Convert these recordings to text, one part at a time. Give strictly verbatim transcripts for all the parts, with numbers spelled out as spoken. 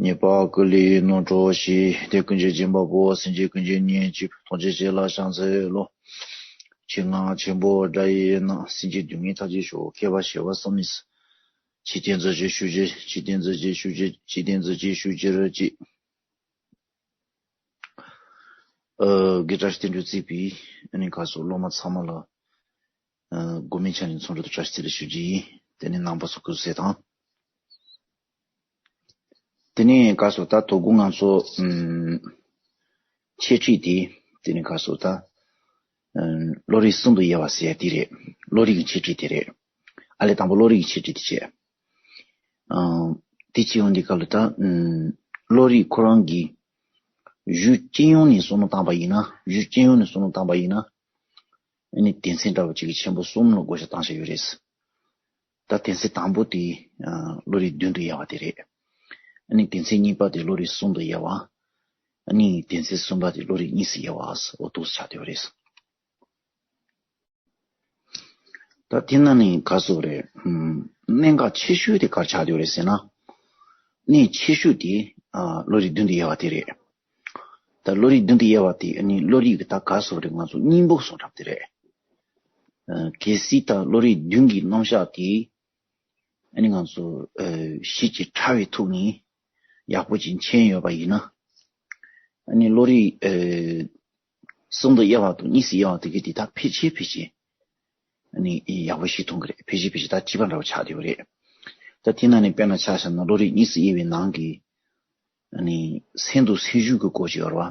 ཉེས་པ་ཀུན་ལས་རྣམ་གྲོལ་ཞིང་། སྡིག་ཀུན་གྱི་སྦྱིན་པ་པོ། སེམས་ཅན་ཀུན་གྱི་གཉེན་གཅིག་ཐམས་ཅད་ཞི་ལ་ཕྱག་འཚལ་ལོ། ཆེ་མངའ་ཆེན་པོ་དགྲ་ཡི་ནང་། སེམས་ཅན་སྡུག་བསྔལ་མཐའ་ཅན་ཤོག་མཁས་པ་ཞི་བ་བསམ་ཡས། ཆོས་བསྟན་རྫོགས་ཆེན་ཤུགས་ཀྱིས། ཆོས་བསྟན་རྫོགས་ཆེན་ཤུགས་ཀྱིས། ཆོས་བསྟན་རྫོགས་ཆེན་ཤུགས་ཀྱིས་རབ་ཀྱིས། ཨ། དགེ་བཀྲ་ཤིས་བསྟན་འགྲོས་གཙོས་པའི་ཨ་ནི་ག་སོ་སློབ་མ་ཚང་མ་ལ། ཨ། དགོན་མི་ཆ་ནས་འཚམས་འདྲི་དང་བཀྲ་ཤིས་བདེ་ལེགས་ཞུ་རྒྱུ་ཡིན། དེ་ནས་རྣམ་པ་ཚོ་སྐུ་གཟུགས་གསལ་ཐང་། དེ་ནས་ག་སོ་ད་དོ་དགོང་ང་ཚོ་ཨམ། འཆད་ཁྲིད་དེ། དེ་ནས་ག་སོ་ད་ཨམ། བློ་རིག་གསུམ་དུ་དབྱེ་བ་ཟེར་ཡ་དེ་རེད། བློ་རིག་གི་འཆད་ཁྲིད་དེ་རེད། ཨ་ལས་དང་པོ་བློ་རིག་གི་འཆད་ཁྲིད་དེ་བྱས། ཨམ། དེ་བྱས་ཡོང་དུས་སྐབས་ལ་ད་ཨམ། བློ་རིག་ཁོ་རང་གི་གཞི་སྤྱི་ཡོངས་ནས་བསམ་བློ་བཏང་པ་ཡིན་ན། གཞི་སྤྱི་ཡོངས་ནས་བསམ་བློ་བཏང་པ་ཡིན་ན། ཨ་ནི་སྡེ་ཚན་འདྲ་བོ་གཅིག་གི་ཆེན་པོ་གསུམ་ལ་བགོ་བཤའ་བཏང་བཞག་ཡོད་རེད། ད་སྡེ་ཚན་དང་པོ་དེ་ཨ། བློ་རིག་བདུན་དུ་དབྱེ་བ་དེ་རེད། ཨ་ནི་སྡེ་ཚན་གཉིས་པ་དེ་བློ་རིག་གསུམ་དུ་དབྱེ་བ། ཨ་ནི་སྡེ་ཚན་གསུམ་པ་དེ་བློ་རིག་གཉིས་སུ་དབྱེ་བ། འོ་འདུག་སེ་ཆགས་བསྡད་ཡོད་རེད། ད་དེ་ནང་ནས་ག་སོ་རེད། ཨམ། གནད་འགག་ཆེ་ཤོས་དེ་ག་རེ་ཆགས་བསྡད་ཡོད་རེད་ཟེར་ན། གནད་ཆེ་ཤོས་དེ་ཨ། བློ་རིག་བདུན་དུ་དབྱེ་བ་དེ་རེད། ད་བློ་རིག་བདུན་དུ་དབྱེ་བ་དེ་ཨ་ནི་བློ་རིག་གི་ད་ག་སོ་རེད། ང་ཚོ་སྙིང་པོ་གསུང་གྲབས་དེ་རེད། ཨ། གལ་སྲིད་ད་བློ་རིག་བདུན་གྱི་རྣམ་གཞག་དེ་ཨ་ནི་ང་ཚོ་ཨ། ཞིབ་ཅིང་ཕྲ་བའི་ཐོག་ནས་ཡག་པོ་ཅིག་མཁྱེན་ཡོད་པ་ཡིན་ན། ཨ་ནི་བློ་རིག་ཨ། གསུམ་དུ་དབྱེ་བ་དང་གཉིས་སུ་དབྱེ་བ་དེ་གའི་དེ་དག་ཕལ་ཆེར་ཕལ་ཆེར་ཨ་ནི་ཡག་པོ་ཞིག་མཐོང་གི་རེད། ཕལ་ཆེར་ཕལ་ཆེར་ད་ཁྱད་པར་འདྲ་བོ་ཆགས་བསྡད་ཡོད་རེད། ད་དེ་ནང་ནས་དཔེར་ན་ཆ་བཞག་ན་བློ་རིག་གཉིས་སུ་དབྱེ་བའི་ནང་གི་ཨ་ནི་སེམས་དང་སེམས་བྱུང་གི་སྐོར་ཅིག་ཡོད་རེད་བ།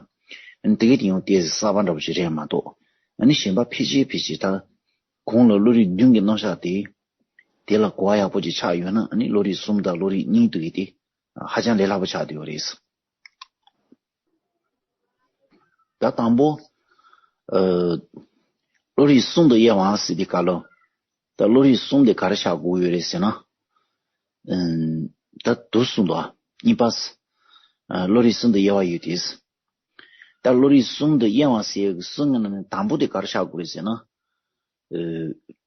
ཨ་ནི་དེ་གའི་དེ་ཡང་ཏོག་ཙམ་གསར་པ་འདྲ་བོ་ཞིག་རེད་མ་གཏོགས། ཨ་ནི་གཞན་པ་ཕལ་ཆེར་ཕལ་ཆེར་ད་གོང་ལ་བློ་རིག་བདུན་གྱི་རྣམ་གཞག་དེ། དེ་ལ་གོ་བ་ཡག་པོ་ཅིག་ཆགས་ཡོད་ན། ཨ་ནི་བློ་རིག་གསུམ་དང་བློ་རིག་གཉིས་དེ་གའི་དེ་ཧ་ཅང་ལས་སླ་པོ་ཆགས་བསྡད་ཡོད་རེད། ད་དང་པོ། ཨ། བློ་རིག་གསུམ་དུ་དབྱེ་བ་ཟེར་དུས་སྐབས་ལ། ད་བློ་རིག་གསུམ་དེ་ག་རེ་ཆགས་དགོས་ཡོད་རེད་ཟེར་ན། ཨམ། ད་དུ་གསུམ་དུ་གཉིས་པ། ཨ། བློ་རིག་གསུམ་དུ་དབྱེ་བ་ཡོད་དེ། ད་བློ་རིག་གསུམ་དུ་དབྱེ་བ་ཟེར་གི་གསུམ་གི་ནང་ནས་དང་པོ་དེ་ག་རེ་ཆགས་དགོས་རེད་ཟེར་ན། ཨ།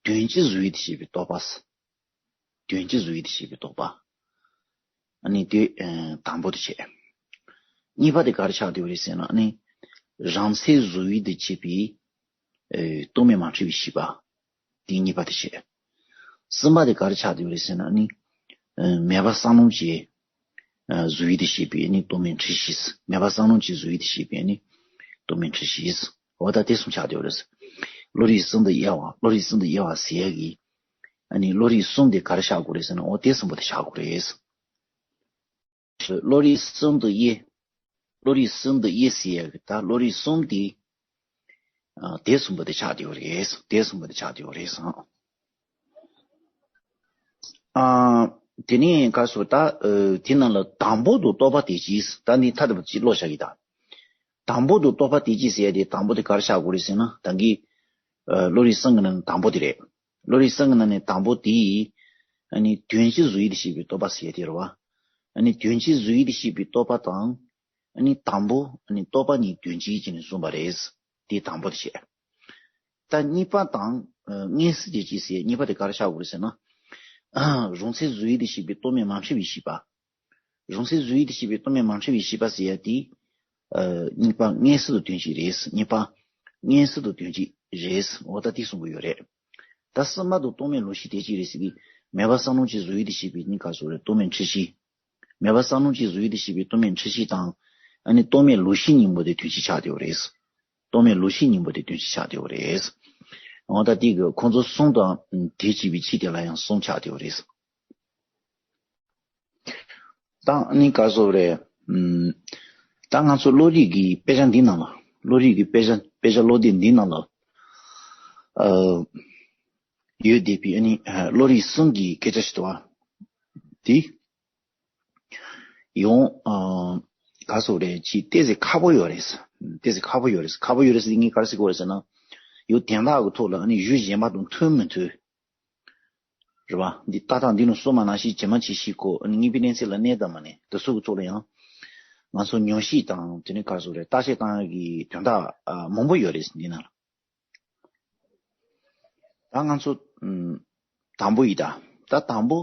དོན་སྤྱི་བཟོ་ཡུལ་དུ་བྱེད་པའི་རྟོག་པ། དོན་སྤྱི་བཟོ་ཡུལ་དུ་བྱེད་པའི་རྟོག་པ། ཨ་ནི་དེ་ཨ་དང་པོ་དེ་བྱས། གཉིས་པ་དེ་ག་རེ་ཆགས་བསྡད་ཡོད་རེད་ཟེར་ན། ཨ་ནི་རང་མཚན་བཟོ་ཡུལ་དུ་བྱེད་པའི་ཨ་རྟོག་མེད་མ་འཕྲད་པའི་ཤེས་པ། དེ་གཉིས་པ་དེ་བྱས། གསུམ་པ་དེ་ག་རེ་ཆགས་བསྡད་ཡོད་རེད་ཟེར་ན། ཨ་ནི་ཨ་མེད་པ་བསམ་རློམ་གྱི་ཨ་བཟོ་ཡུལ་དུ་བྱེད་པའི་ཨ་ནི་རྟོག་མེད་འཁྲུལ་ཤེས། མེད་པ་བསམ་རློམ་གྱི་བཟོ་ཡུལ་དུ་བྱེད་པའི་ཨ་ནི་རྟོག་མེད་འཁྲུལ་ཤེས། འོ་ད་དེ་གསུམ་ཆགས་བསྡད་ཡོད་རེད། བློ་རིག་གསུམ་དུ་དབྱེ་བ། བློ་རིག་གསུམ་དུ་དབྱེ་བ་ཟེར་ཡ་གི་ཨ་ནི་བློ་རིག་གསུམ་དེ་ག་རེ་ཆགས་དགོས་རེད་ཟེར་ན། འོ་དེ་གསུམ་པོ་དེ་ཆགས་དགོས་རེད། བློ་རིག་གསུམ་དུ་དབྱེ། བློ་རིག་གསུམ་དུ་དབྱེ་ཟེར་ཡ་གི་ད་བློ་རིག་གསུམ་དེ་ཨ་དེ་གསུམ་པོ་དེ་ཆགས་བསྡད་ཡོད་རེད། དེ་གསུམ་པོ་དེ་ཆགས་བསྡད་ཡོད་རེད་ཟེར། ཨ་དེ་ནས་ག་སོ་ད་ཨ་དེ་ནང་ལ་དང་པོ་དུ་རྟོག་པ་དེ་ཅིས། ད་ནི་ཐ་དད་པ་ཅིག་ཀློག་བཞག་གི་ད། དང་པོ་དུ་རྟོག་པ་དེ་ཅིས་ཟེར་ཡ་དེ་དང་པོ་དེ་ག་རེ་ཆགས་དགོས་རེད་ཟེར་ན། ད་གི་ཨ་བློ་རིག་གསུམ་གི་ནང་ནས་དང་པོ་དེ་རེད། བློ་རིག་གསུམ་གི་ནང་ནས་དང་པོ་དེ་ཨ་ནི་དོན་སྤྱི་བཟོ་ཡུལ་དུ་བྱེད་པའི་རྟོག་པ་ཟེར་ཡ་དེ་རེད་བ། ཨ་ནི་དོན་སྤྱི་བཟོ་ཡུལ་དུ་བྱེད་པའི་རྟོག་པ་དང་། ཨ་ནི་དང་པོ་ཨ་ནི་རྟོག་པ་ཉིད་དོན་སྤྱི་བྱས་ནས་གསུངས་པ་རེད། དེ་དང་པོ་དེ་བྱས། ད་གཉིས་པ་དང་ཨ་མངོན་སུམ་དུ་དེ་ཅིས་ཟེར། གཉིས་པ་དེ་ག་རེ་ཆགས་དགོས་རེད་ཟེར་ན། ཨ་རང་མཚན་བཟོ་ཡུལ་དུ་བྱེད་པའི་རྟོག་མེད་མ་འཕྲད་པའི་ཤེས་པ། རང་མཚན་བཟོ་ཡུལ་དུ་བྱེད་པའི་རྟོག་མེད་མ་འཕྲད་པའི་ཤེས་པ་ཟེར་ཡ་དེ། ཨ་གཉིས་པ་མངོན་སུམ་དུ་དོན་སྤྱི་རེད། གཉིས་པ་མངོན་སུམ་དུ་དོན་སྤྱི་རེད། འོ་ད་དེ་གསུང་གི་ཡོད་རེད། ད་གསུམ་པ་དུ་རྟོག་མེད་ལོག་ཤེས་དེ་ཅིས་རེད་ཟེར་གི། མེད་པ་བསམ་རློམ་གྱི་བཟོ་ཡུལ་དུ་བྱེད་པའི་ནི་ག་སོ་རེད། རྟོག་མེད་འཁྲུལ་ཤེས། མེད་པ་བསམ་རློམ་གྱི་བཟོ་ཡུལ་དུ་བྱེད་པའི་རྟོག་མེད་འཁྲུལ་ཤེས་དང་། ཨ་ནི་རྟོག་མེད་ལོག་ཤེས་གཉིས་པོ་དེ་དོན་སྤྱི་ཆགས་བསྡད་ཡོད་རེད། རྟོག་མེད་ལོག་ཤེས་གཉིས་པོ་དེ་དོན་སྤྱི་ཆགས་བསྡད་ཡོད་རེད། འོ་ད་དེ་གི་ཁོང་ཚོ་གསུམ་དང་དེ་བྱེད་པའི་ཕྱིར་དེ་ལ་ཡང་གསུམ་ཆགས་བསྡད་ཡོད་རེད། ད་ནི་ག་སོ་རེད། ཨམ། ད་ང་ཚོ་བློ་རིག་གི་དཔེ་ཆ་འདི་ནང་ལ། བློ་རིག་གི་དཔེ་ཆ། དཔེ་ཆ་བློ་འདི་འདི་ནང་ལ། ཨ། ཡོད་བསྡད་པའི་ཨ་ནི་བློ་རིག་གསུམ་གྱི་སྐད་ཆ་ཞིག་འདུག་བ། དེ་ཡང་ཨ་ག་སོ་རེད། ཅིག་ཏོག་ཙམ་ཁག་པོ་ཡོད་རེད། ཏོག་ཙམ་ཁག་པོ་ཡོད་རེད། ཁག་པོ་ཡོད་རེད་ཟེར་དུས་ངས་ག་རེ་ཟེར་དགོས་རེད་ཟེར་ན། ཡང་དོན་དག་གི་ཐོག་ལ་ཨ་ནི་གཞུང་གཞན་པ་དང་མཐུན་མི་མཐུན། རེད་བ། འདི་ཏག་ཏག་འདི་ནང་གསུངས་པ་ནང་བཞིན་ཇི་མ་ཇི་བཞིན་གོ། ཨ་ནི་དངོས་པོའི་གནས་ཚུལ་ལ་གནས་དང་མ་གནས་དེ་ཚོ་གི་ཐོག་ལ་ཡང་། ང་ཚོ་ཉམས་ཞིབ་དང་དེ་ནས་ག་སོ་རེད། བརྟག་དཔྱད་བཏང་ཡག་གི་དོན་དག་ཨ་མང་པོ་ཡོད་རེད་འདི་ནང་ལ། ད་ང་ཚོ་ཨམ་དང་པོ་ཡིན་ད། ད་དང་པོ་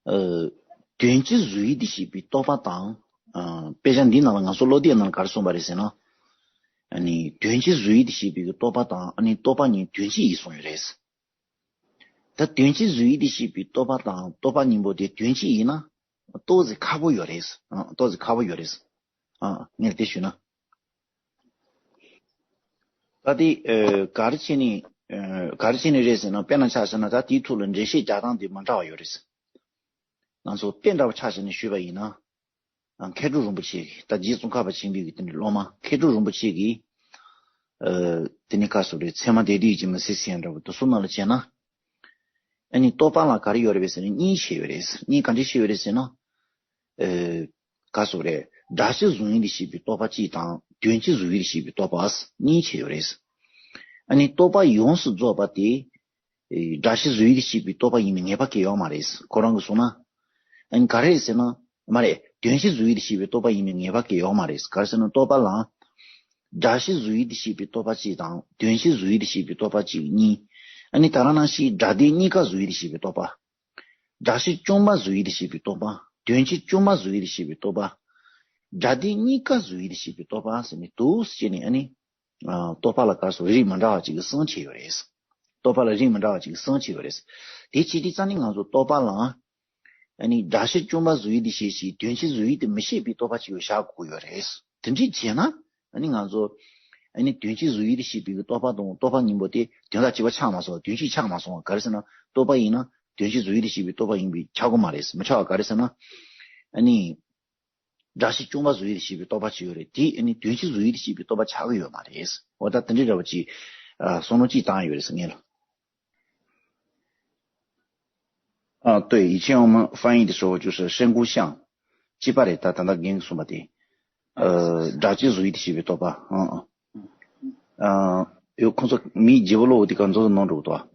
ཨ་དོན་སྤྱི་བཟོ་ཡུལ་དུ་བྱེད་པའི་རྟོག་པ་དང་ དཔེ་ཆ་འདི་ནང་ལ་ང་ཚོ་བློ་གཏད་ནང་ལ་ག་རེ་གསུངས་པ་རེད་ཟེར་ན། ཨ་ནི་དོན་སྤྱི་བཟོ་ཡུལ་དུ་བྱེད་པའི་རྟོག་པ་དང་ཨ་ནི་རྟོག་པ་གཉིས་དོན་སྤྱི་ཡིན་གསུངས་ཡོད་རེད། ད་དོན་སྤྱི་བཟོ་ཡུལ་དུ་བྱེད་པའི་རྟོག་པ་དང་རྟོག་པ་གཉིས་པོ་དེ་དོན་སྤྱི་ཡིན་ན་ཏོག་ཙམ་ཁག་པོ་ཡོད་རེད། ཨ་ཏོག་ཙམ་ཁག་པོ་ཡོད་རེད། ཨ་ངས་དེ་ཞུས་ན། ད་དེ་ཨ་ག་རེ་བྱས་ནས་ཨ་ག་རེ་བྱས་ནས་རེད་ཟེར་ན། དཔེར་ན་ཆ་བཞག་ན་ད་དེའི་ཐོག་ལ་འགྲེལ་བཤད་རྒྱག་སྟངས་དེ་མི་འདྲ་བ་ཡོད་རེད། ང་ཚོ་དཔེ་འདྲ་བ་ཆ་བཞག་ནས་ཞུས་པ་ཡིན་ན། ཨ་མཁས་གྲུབ་རིན་པོ་ཆེ་གིས། ད་རྗེ་ཙོང་ཁ་པ་ཆེན་པོའི་གི་དེ་འདྲའི་སློབ་མ་མཁས་གྲུབ་རིན་པོ་ཆེ་གིས། ཨ་དེ་ནི་ག་རེ་ཟེར་དགོས་རེད། ཚད་མ་སྡེ་བདུན་གྱི་མི་ཚེ་ཟེར་ཡ་འདྲ་བོ་དེ་ཚོ་ནང་ལ་བྱས་ན། ཨ་ནི་རྟོག་པ་ལ་ག་རེ་ཡོད་རེད་ཟེར་ན་གཉིས་ཕྱེ་ཡོད་རེད། གཉིས་ག་འདྲ་ཕྱེ་ཡོད་རེད་ཟེར་ན། ཨ་ག་རེ་ཟེར་དགོས་རེད། སྒྲ་སྤྱི་བཟོ་ཡུལ་དུ་བྱེད་པའི་རྟོག་པ་གཅིག་དང་དོན་སྤྱི་བཟོ་ཡུལ་དུ་བྱེད་པའི་རྟོག་པ་གཉིས་ཕྱེ་ཡོད་རེད། ཨ་ནི་རྟོག་པ་ཡོངས་སུ་རྫོགས་པ་དེ། ཨེ་སྒྲ་སྤྱི་བཟོ་ཡུལ་དུ་བྱེད་པའི་རྟོག་པ་ཡིན་པའི་ངེས་པ་གང་ཡང་ཡོད་མ་རེད། ཁོ་རང་གིས་གསུངས་ན། ཨ་ནི་ག་རེ་རེད་ཟེར་ན། མ་རེད། དོན་སྤྱི་བཟོ་ཡུལ་དུ་བྱེད་པའི་རྟོག་པ་ཡིན་པའི་ངེས་པ་གང་ཡང་ཡོད་མ་རེད། ག་རེ་ཟེར་ན་རྟོག་པ་ལ། སྒྲ་སྤྱི་བཟོ་ཡུལ་དུ་བྱེད་པའི་རྟོག་པ་གཅིག་དང་དོན་སྤྱི་བཟོ་ཡུལ་དུ་བྱེད་པའི་རྟོག་པ་གཅིག་གཉིས། ཨ་ནི་ད་རང་ནང་བཞིན་སྒྲ་དོན་གཉིས་ཀ་བཟོ་ཡུལ་དུ་བྱེད་པའི་རྟོག་པ། སྒྲ་སྤྱི་བཅོ་ལྔ་བཟོ་ཡུལ་དུ་བྱེད་པའི་རྟོག་པ། དོན་སྤྱི་བཅོ་ལྔ་བཟོ་ཡུལ་དུ་བྱེད་པའི་རྟོག་པ། སྒྲ་དོན་གཉིས་ཀ་བཟོ་ཡུལ་དུ་བྱེད་པའི་རྟོག་པ་ཟེར་ནས་འདུག་སེ་བྱས་ནས། ཨ་ནི། ཨ་རྟོག་པ་ལ་ག་རེ་ཟེར། རིགས་མི་འདྲ་བ་ཅིག་གི་གསུམ་ཕྱེ་ཡོད་རེད། རྟོག་པ་ལ་རིགས་མི་འདྲ་བ་ཅིག་གི་གསུམ་ཕྱེ་ཡོད་རེད། དེ་བྱས་དུས་ཙང་ནི་ང་ཚོ་རྟོག་པ་ལ། ཨ་ནི་སྒྲ་སྤྱི་བཅོ་ལྔ་བཟོ་ཡུལ་དུ་བྱེད་ཅིང་དོན་སྤྱི་བཟོ་ཡུལ་དུ་མི་བྱེད་པའི་རྟོག་པ་ཅིག་བཞག་དགོས་ཀྱི་ཡོད་རེད། དེ་འདྲ་བྱས་ན། ཨ་ནི་ང་ཚོ། ཨ་ནི་དོན་སྤྱི་བཟོ་ཡུལ་དུ་བྱེད་པའི་རྟོག་པ་དང་རྟོག་པ་གཉིས་པོ་དེ་དོན་དག་གཅིག་པ་ཆགས་མ་སོང་། དོན་སྤྱི་ཆགས་མ་སོང་བ། ག་རེ་ཟེར་ན་རྟོག་པ་ཡིན་ན་དོན་སྤྱི་བཟོ་ཡུལ་དུ་བྱེད་པའི་རྟོག་པ་ཡིན་པས་ཆགས་ཀྱི་མ་རེད། མི་ཆགས་པ་ག་རེ་ཟེར་ན། ཨ་ནི། སྒྲ་སྤྱི་བཅོ་ལྔ་བཟོ་ཡུལ་དུ་བྱེད་པའི་རྟོག་པ་ཅིག་ཡོད་རེད། དེ་ཨ་ནི་དོན་སྤྱི་བཟོ་ཡུལ་དུ་བྱེད་པའི་རྟོག་པ་ཆགས་ཀྱི་ཡོད་མ་རེད། འོ་ད་དེ་འདྲའི་འདྲ་བ་ཅིག་ཨ་བསམ་བློ་ཅིག་བཏང་ཡོད་རེད་ཟེར་ངེས་ལ། 啊，对，以前我们翻译的时候就是深宫相，གཅིག་པ་རེད། ད་ད་ལྟ་རྒན་གྱིས་གསུངས་པ་དེ། ཨ་སྒྲ་སྤྱི་བཟོ་ཡུལ་དུ་བྱེད་པའི་རྟོག་པ། ཨ་ཨ། ཨ་ཡོ་ཁོང་ཚོ་མིའི་བརྗེ་པོ་ལོག་དེ་ག་ཚོད་ནོར་འགྲོ་གི་འདུག་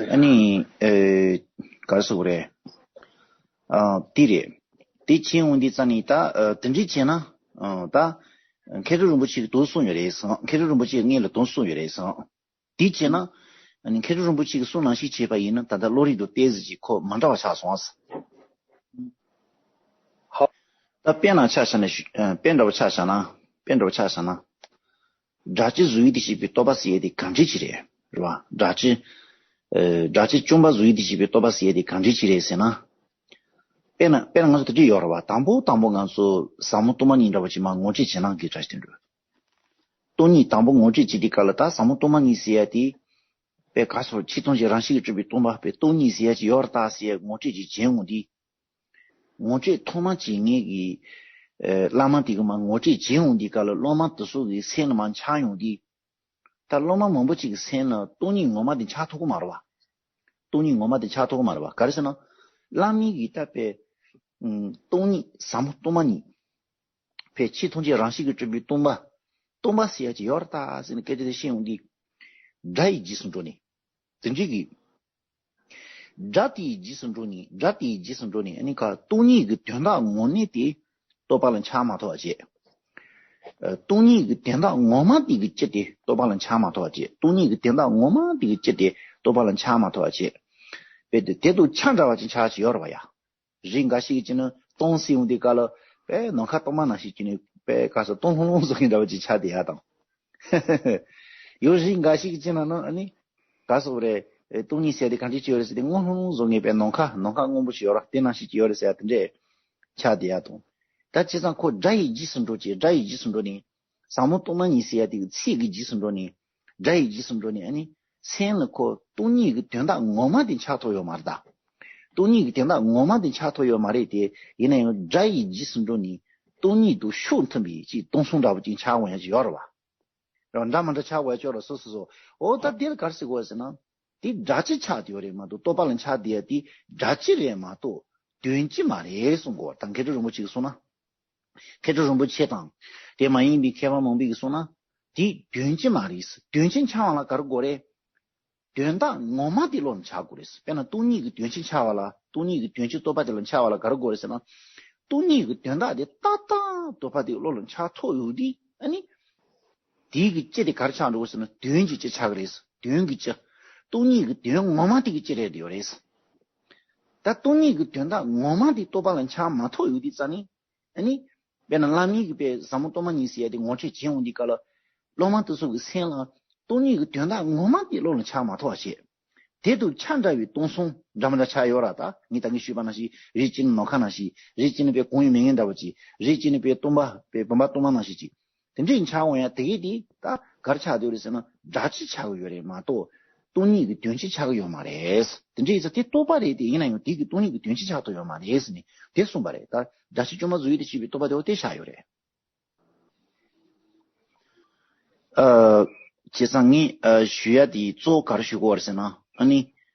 ཨ་ནི་ཨེ་ག་རེ་ཟེར་དགོས་རེད། ཨ་དེ་རེད། དེ་བྱས་འོང་དུས་ཙང་ནི་ད་ཨ་དེ་འདྲ་བྱས་ན་ཨ་ད་མཁས་གྲུབ་རིན་པོ་ཆེ་གིས་དེ་གསུངས་ཡོད་རེད་ཟེར། མཁས་གྲུབ་རིན་པོ་ཆེ་གིས་ངེད་ལ་དེ་གསུངས་ཡོད་རེད་ཟེར། དེ་བྱས་ན། ཨ་ནི་མཁས་གྲུབ་རིན་པོ་ཆེ་གིས་གསུངས་ནང་བཞིན་བྱས་པ་ཡིན་ན་ད་ལྟ་བློ་རིག་དང་ཏོག་ཙམ་ཅིག་ཁོ་མ་འདྲ་བ་ཆགས་སོང་ཨ། ཧ། ད་དཔེ་ན་ཆ་བཞག་ན་ཞུ། ཨ་དཔེ་འདྲ་བོ་ཆ་བཞག་ན། དཔེ་འདྲ་བོ་ཆ་བཞག་ན། སྒྲ་སྤྱི་བཟོ་ཡུལ་དུ་བྱེད་པའི་རྟོག་པ་ཟེར་ཡ་དེ་གང་འདྲ་ཅིག་རེད། རེད་བ། སྒྲ་སྤྱི། ཨ་སྒྲ་སྤྱི་བཅོ་ལྔ་བཟོ་ཡུལ་དུ་བྱེད་པའི་རྟོག་པ་ཟེར་ཡ་དེ་གང་འདྲ་ཅིག་རེད་ཟེར་ན། དཔེར་ན་དཔེར་ན་ང་ཚོ་དེ་འདྲ་ཡོད་རེད་བ། དང་པོ་དང་པོ་ང་ཚོ་ཟབ་མོ་སྟོང་པ་ཉིད་འདྲ་བོ་ཅིག་མར་ངོ་སྤྲོད་བྱེད་སྟངས་ཀྱི་འདྲ་ཞིག་དེ་འདྲ། སྟོང་ཉིད་དང་པོ་ངོ་སྤྲོད་བྱེད་དུས་སྐབས་ལ་ད་ཟབ་མོ་སྟོང་པ་ཉིད་ཟེར་ཡ་དེ། དཔེ་ག་ཟེར། ཆོས་ཐམས་ཅད་རང་བཞིན་གྱིས་གྲུབ་པའི་སྟོང་པ། དཔེ་སྟོང་ཉིད་ཟེར་ཡ་ཅིག་ཡོད་རེད་ད་ཟེར་ཡ་ངོ་སྤྲོད་ཅིག་བྱེད་འོང་དུས། ངོ་སྤྲོད་ཐོག་མ་ཅིག་ངེད་ཀྱི་ཨ་བླ་མ་དེ་གིས་མར་ངོ་སྤྲོད་བྱེད་འོང་དུས་སྐབས་ལ་སློབ་མ་དེ་ཚོ་གི་སེམས་ལ་མར་འཆར་ཡོང་དུས། ད་སློབ་མ་མང་པོ་ཅིག་གི་སེམས་ལ་སྟོང་ཉིད་ངོ་མ་དེ་འཆར་ཐུབ་ཀྱི་མ་རེད་བ། སྟོང་ཉིད་ངོ་མ་དེ་འཆར་ཐུབ་ཀྱི་མ་རེད་བ། ག་རེ་ཟེར་ན། བླ་མ་གིས་ད་དཔེ་ཨ་སྟོང་ཉིད་ཟབ་མོ་སྟོང་པ་ཉིད། དཔེ་ཆོས་ཐམས་ཅད་རང་བཞིན་གྱིས་གྲུབ་པའི་སྟོང་པ། སྟོང་པ་ཟེར་ཡ་ཅིག་ཡོད་རེད་ད་ཟེར་ནས་སྐད་ཆ་དེ་བཤད་འོང་དུས། སྒྲ་ཡི་རྗེས་སུ་འགྲོ་ནས། དེ་འདྲའི་གི། སྒྲ་དེའི་རྗེས་སུ་འགྲོ་ནས། སྒྲ་དེའི་རྗེས་སུ་འགྲོ་ནས། ཨ་ནི་ག་སྟོང་ཉིད་ཀྱི་དོན་དག་ངོ་མ་དེ་རྟོག་པ་ལ་འཆར་མ་ཐུབ་པ་བྱེད། ཨ་སྟོང་ཉིད་ཀྱི་དོན་དག་ངོ་མ་དེ་གི་སྤྱི་དེ་རྟོག་པ་ལ་འཆར་མ་ཐུབ་པ་བྱེད། སྟོང་ཉིད་ཀྱི་དོན་དག་ངོ་མ་དེ་གི་སྤྱི་དེ་རྟོག་པ་ལ་འཆར་མ་ཐུབ་པ་བྱེད། དཔེ་དེ་དེ་དང་ཆ་འདྲ་བ་ཅིག་འཆར་ཅིག་ཡོད་རེད་བ་ཡ། རིགས་འགའ་ཞིག་གིས་བྱས་ན་སྟོང་ཟེར་འོང་དུས་སྐབས་ལ་དཔེ་ནམ་མཁའ་སྟོང་པ་ནང་བཞིན་བྱས་ནས་དཔེ་ག་ས་སྟོང་ལྷུང་ལྷུང་བཟོ་མཁན་འདྲ་བ་ཅིག་ཆགས་བསྡད་ཡ་དང་། ཡང་རིགས་འགའ་ཞིག་གིས་བྱས་ན་ནི་ཨ་ནི་ག་ཟེར་དགོས་རེད། ཨེ་སྟོང་ཉིད་ཟེར་དེ་གང་འདྲ་ཅིག་ཡོད་རེད་ཟེར་དུས་སྔོ་ལྷུང་ལྷུང་བཟོ་མཁན་དཔེ་ནམ་མཁའ་ནམ་མཁའ་སྔོན་པོ་ཞིག་ཡོད་རེད། དེ་ནང་བཞིན་ཅིག་ཡོད་རེད་ཟེར་ཡ་དེ་འདྲས་ཆགས་བསྡད་ཡ་དང་། ད་བྱས་ཙང་ཁོ་སྒྲ་ཡི་རྗེས་སུ་འགྲོ་བྱས། སྒྲ་ཡི་རྗེས་སུ་འགྲོ་ནས། ཟབ་མོ་སྟོང་པ་ཉིད་ཟེར་ཡ་དེ་གི་ཚིག་གི་རྗེས་སུ་འགྲོ་ནས། སྒྲ་ཡི་རྗེས་སུ་འགྲོ་ནས། ཨ་ནི་སེམས་ལ་ཁོ་སྟོང་ཉིད་ཀྱི་དོན་དག་ངོ་མ་དེ་འཆར་ཐུབ་ཡོད་མ་རེད་ད། སྟོང་ཉིད་ཀྱི་དོན་དག་ངོ་མ་དེ་འཆར་ཐུབ་ཡོད་མ་རེད་དེ། ཡིན་ན་ཡང་སྒྲ་ཡི་རྗེས་སུ་འགྲོ་ནས་སྟོང་ཉིད་དང་ཕྱོགས་མཐུན་པའི་ཅིག་སྟོང་གསུམ་འདྲ་པོ་ཅིག་འཆར་འོང་ཡ་ཅིག་ཡོད་རེད་བ། རེད་བ། འདྲ་མི་འདྲ་འཆར་འོང་ཡ་ཅིག་ཡོད་རེད། སོ་སོ་སོ། འོ་ད་དེ་ལ་ག་རེ་ཟེར་དགོས་ཟེར་ན། དེ་སྒྲ་སྤྱི་ཆགས་བསྡད་ཡོད་རེད་མ་གཏོགས། རྟོག་པ་ལ་འཆར་བསྡད་ཡ་དེ་སྒྲ་སྤྱི་རེད་མ་གཏོགས་དོན་སྤྱི་མ་རེད་གསུང་གི་ཡོད་རེད། ད་མཁས་གྲུབ་རིན་པོ་ཆེ་གིས་གསུངས་ན། མཁས་གྲུབ་རིན་པོ་ཆེ་དང་དེ་མ་ཡིན་པའི་མཁས་པ་མང་པོ་གིས་གསུངས་ན། དེ་དོན་སྤྱི་མ་རེད། དོན་སྤྱི་འཆར་བ་ལ་ག་རེ་དགོས་རེད། དོན་དག་ངོ་མ་དེ་བློ་ལ་འཆར་དགོས་རེད། དཔེར་ན་སྟོང་ཉིད་ཀྱི་དོན་སྤྱི་འཆར་བ་ལ། སྟོང་ཉིད་ཀྱི་དོན་སྤྱི་རྟོག་པ་དེ་ལ་འཆར་བ་ལ་ག་རེ་དགོས་རེད་ཟེར་ན། སྟོང་ཉིད་ཀྱི་དོན་དག་དེ་ཏག་ཏག་རྟོག་པ་དེ་བློ་ལ་འཆར་ཐུབ་ཡོང་དུས། ཨ་ནི་དེའི་གི་སྤྱི་དེ་ག་རེ་ཆགས་འགྲོ་གི་ཟེར་ན། དོན་གྱི་སྤྱི་ཆགས་ཀྱི་རེད། དོན་གྱི་སྤྱི། སྟོང་ཉིད་ཀྱི་དོན་ངོ་མ་དེ་གི་སྤྱི་རེད་ཡོད་རེད། ད་སྟོང་ཉིད་ཀྱི་དོན་དག་ངོ་མ་དེ་རྟོག་པ་ལ་འཆར་མ་ཐུབ་ཡོང་དུས་ཙང་ནི། ཨ་ནི། དཔེར་ན་བླ་མའི་གི་པའི་ཟབ་མོ་སྟོང་པ་ཉིད་ཟེར་ཡ་དེ་ངོ་སྤྲོད་བྱེད་འོང་དུས་སྐབས་ལ། སློབ་མ་དེ་ཚོ་གི་སེམས་ལ་སྟོང་ཉིད་ཀྱི་དོན་དག་ངོ་མ་དེ་བློ་ལ་འཆར་མ་ཐུབ་པ་བྱས། དེ་དང་ཆ་འདྲ་བའི་སྟོང་གསུམ་འདྲ་མི་འདྲ་ཆགས་ཡོད་ར། ད་ངས་ད་གིན་ཞུས་པ་ནང་བཞིན། རིགས་གཅིག་ནི་ནམ་མཁའ་ནང་བཞིན། རིགས་གཅིག་ནི་པའི་གང་ཡང་མི་མངོན་འདྲ་བོ་ཅིག་རིགས་གཅིག་ནི་པའི་སྟོང་པ། པའི་བུམ་པ་སྟོང་པ་ནང་བཞིན་ཅིག་དེ་འདྲའི་འཆར་འོང་ཡ་དེ་གས་དེ་ད་ག་རེ་ཆགས་བསྡད་ཡོད་རེད་ཟེར་ན། སྒྲ་སྤྱི་ཆགས་ཀྱི་ཡོད་རེད་མ་གཏོགས། སྟོང་ཉིད་ཀྱི་དོན་སྤྱི་ཆགས་ཀྱི་ཡོད་མ་རེད། དེ་འདྲའི་ཡིན་ཙང་དེ་རྟོག་པ་རེད། དེ་ཡིན་ན་ཡང་དེ་གི་སྟོང་ཉིད་ཀྱི་དོན་སྤྱི་ཆགས་ཐུབ་ཡོད་མ་རེད་ཟེར་ནས་དེ་གསུངས་པ་རེད། ད་སྒྲ་སྤྱི་བཅོས་མ་བཟོ་ཡུལ་དུ་བྱས་པའི་རྟོག་པ་དེ་འོ་དེ་བཞག་ཡོད་རེད། ཨ། བྱས་ཙང་ངས་ཨ་ཞུ་ཡ་དེ་གཙོ་བོ་ག་རེ་ཞུ་དགོས་པ་རེད་ཟེར་ན། ཨ་ནི།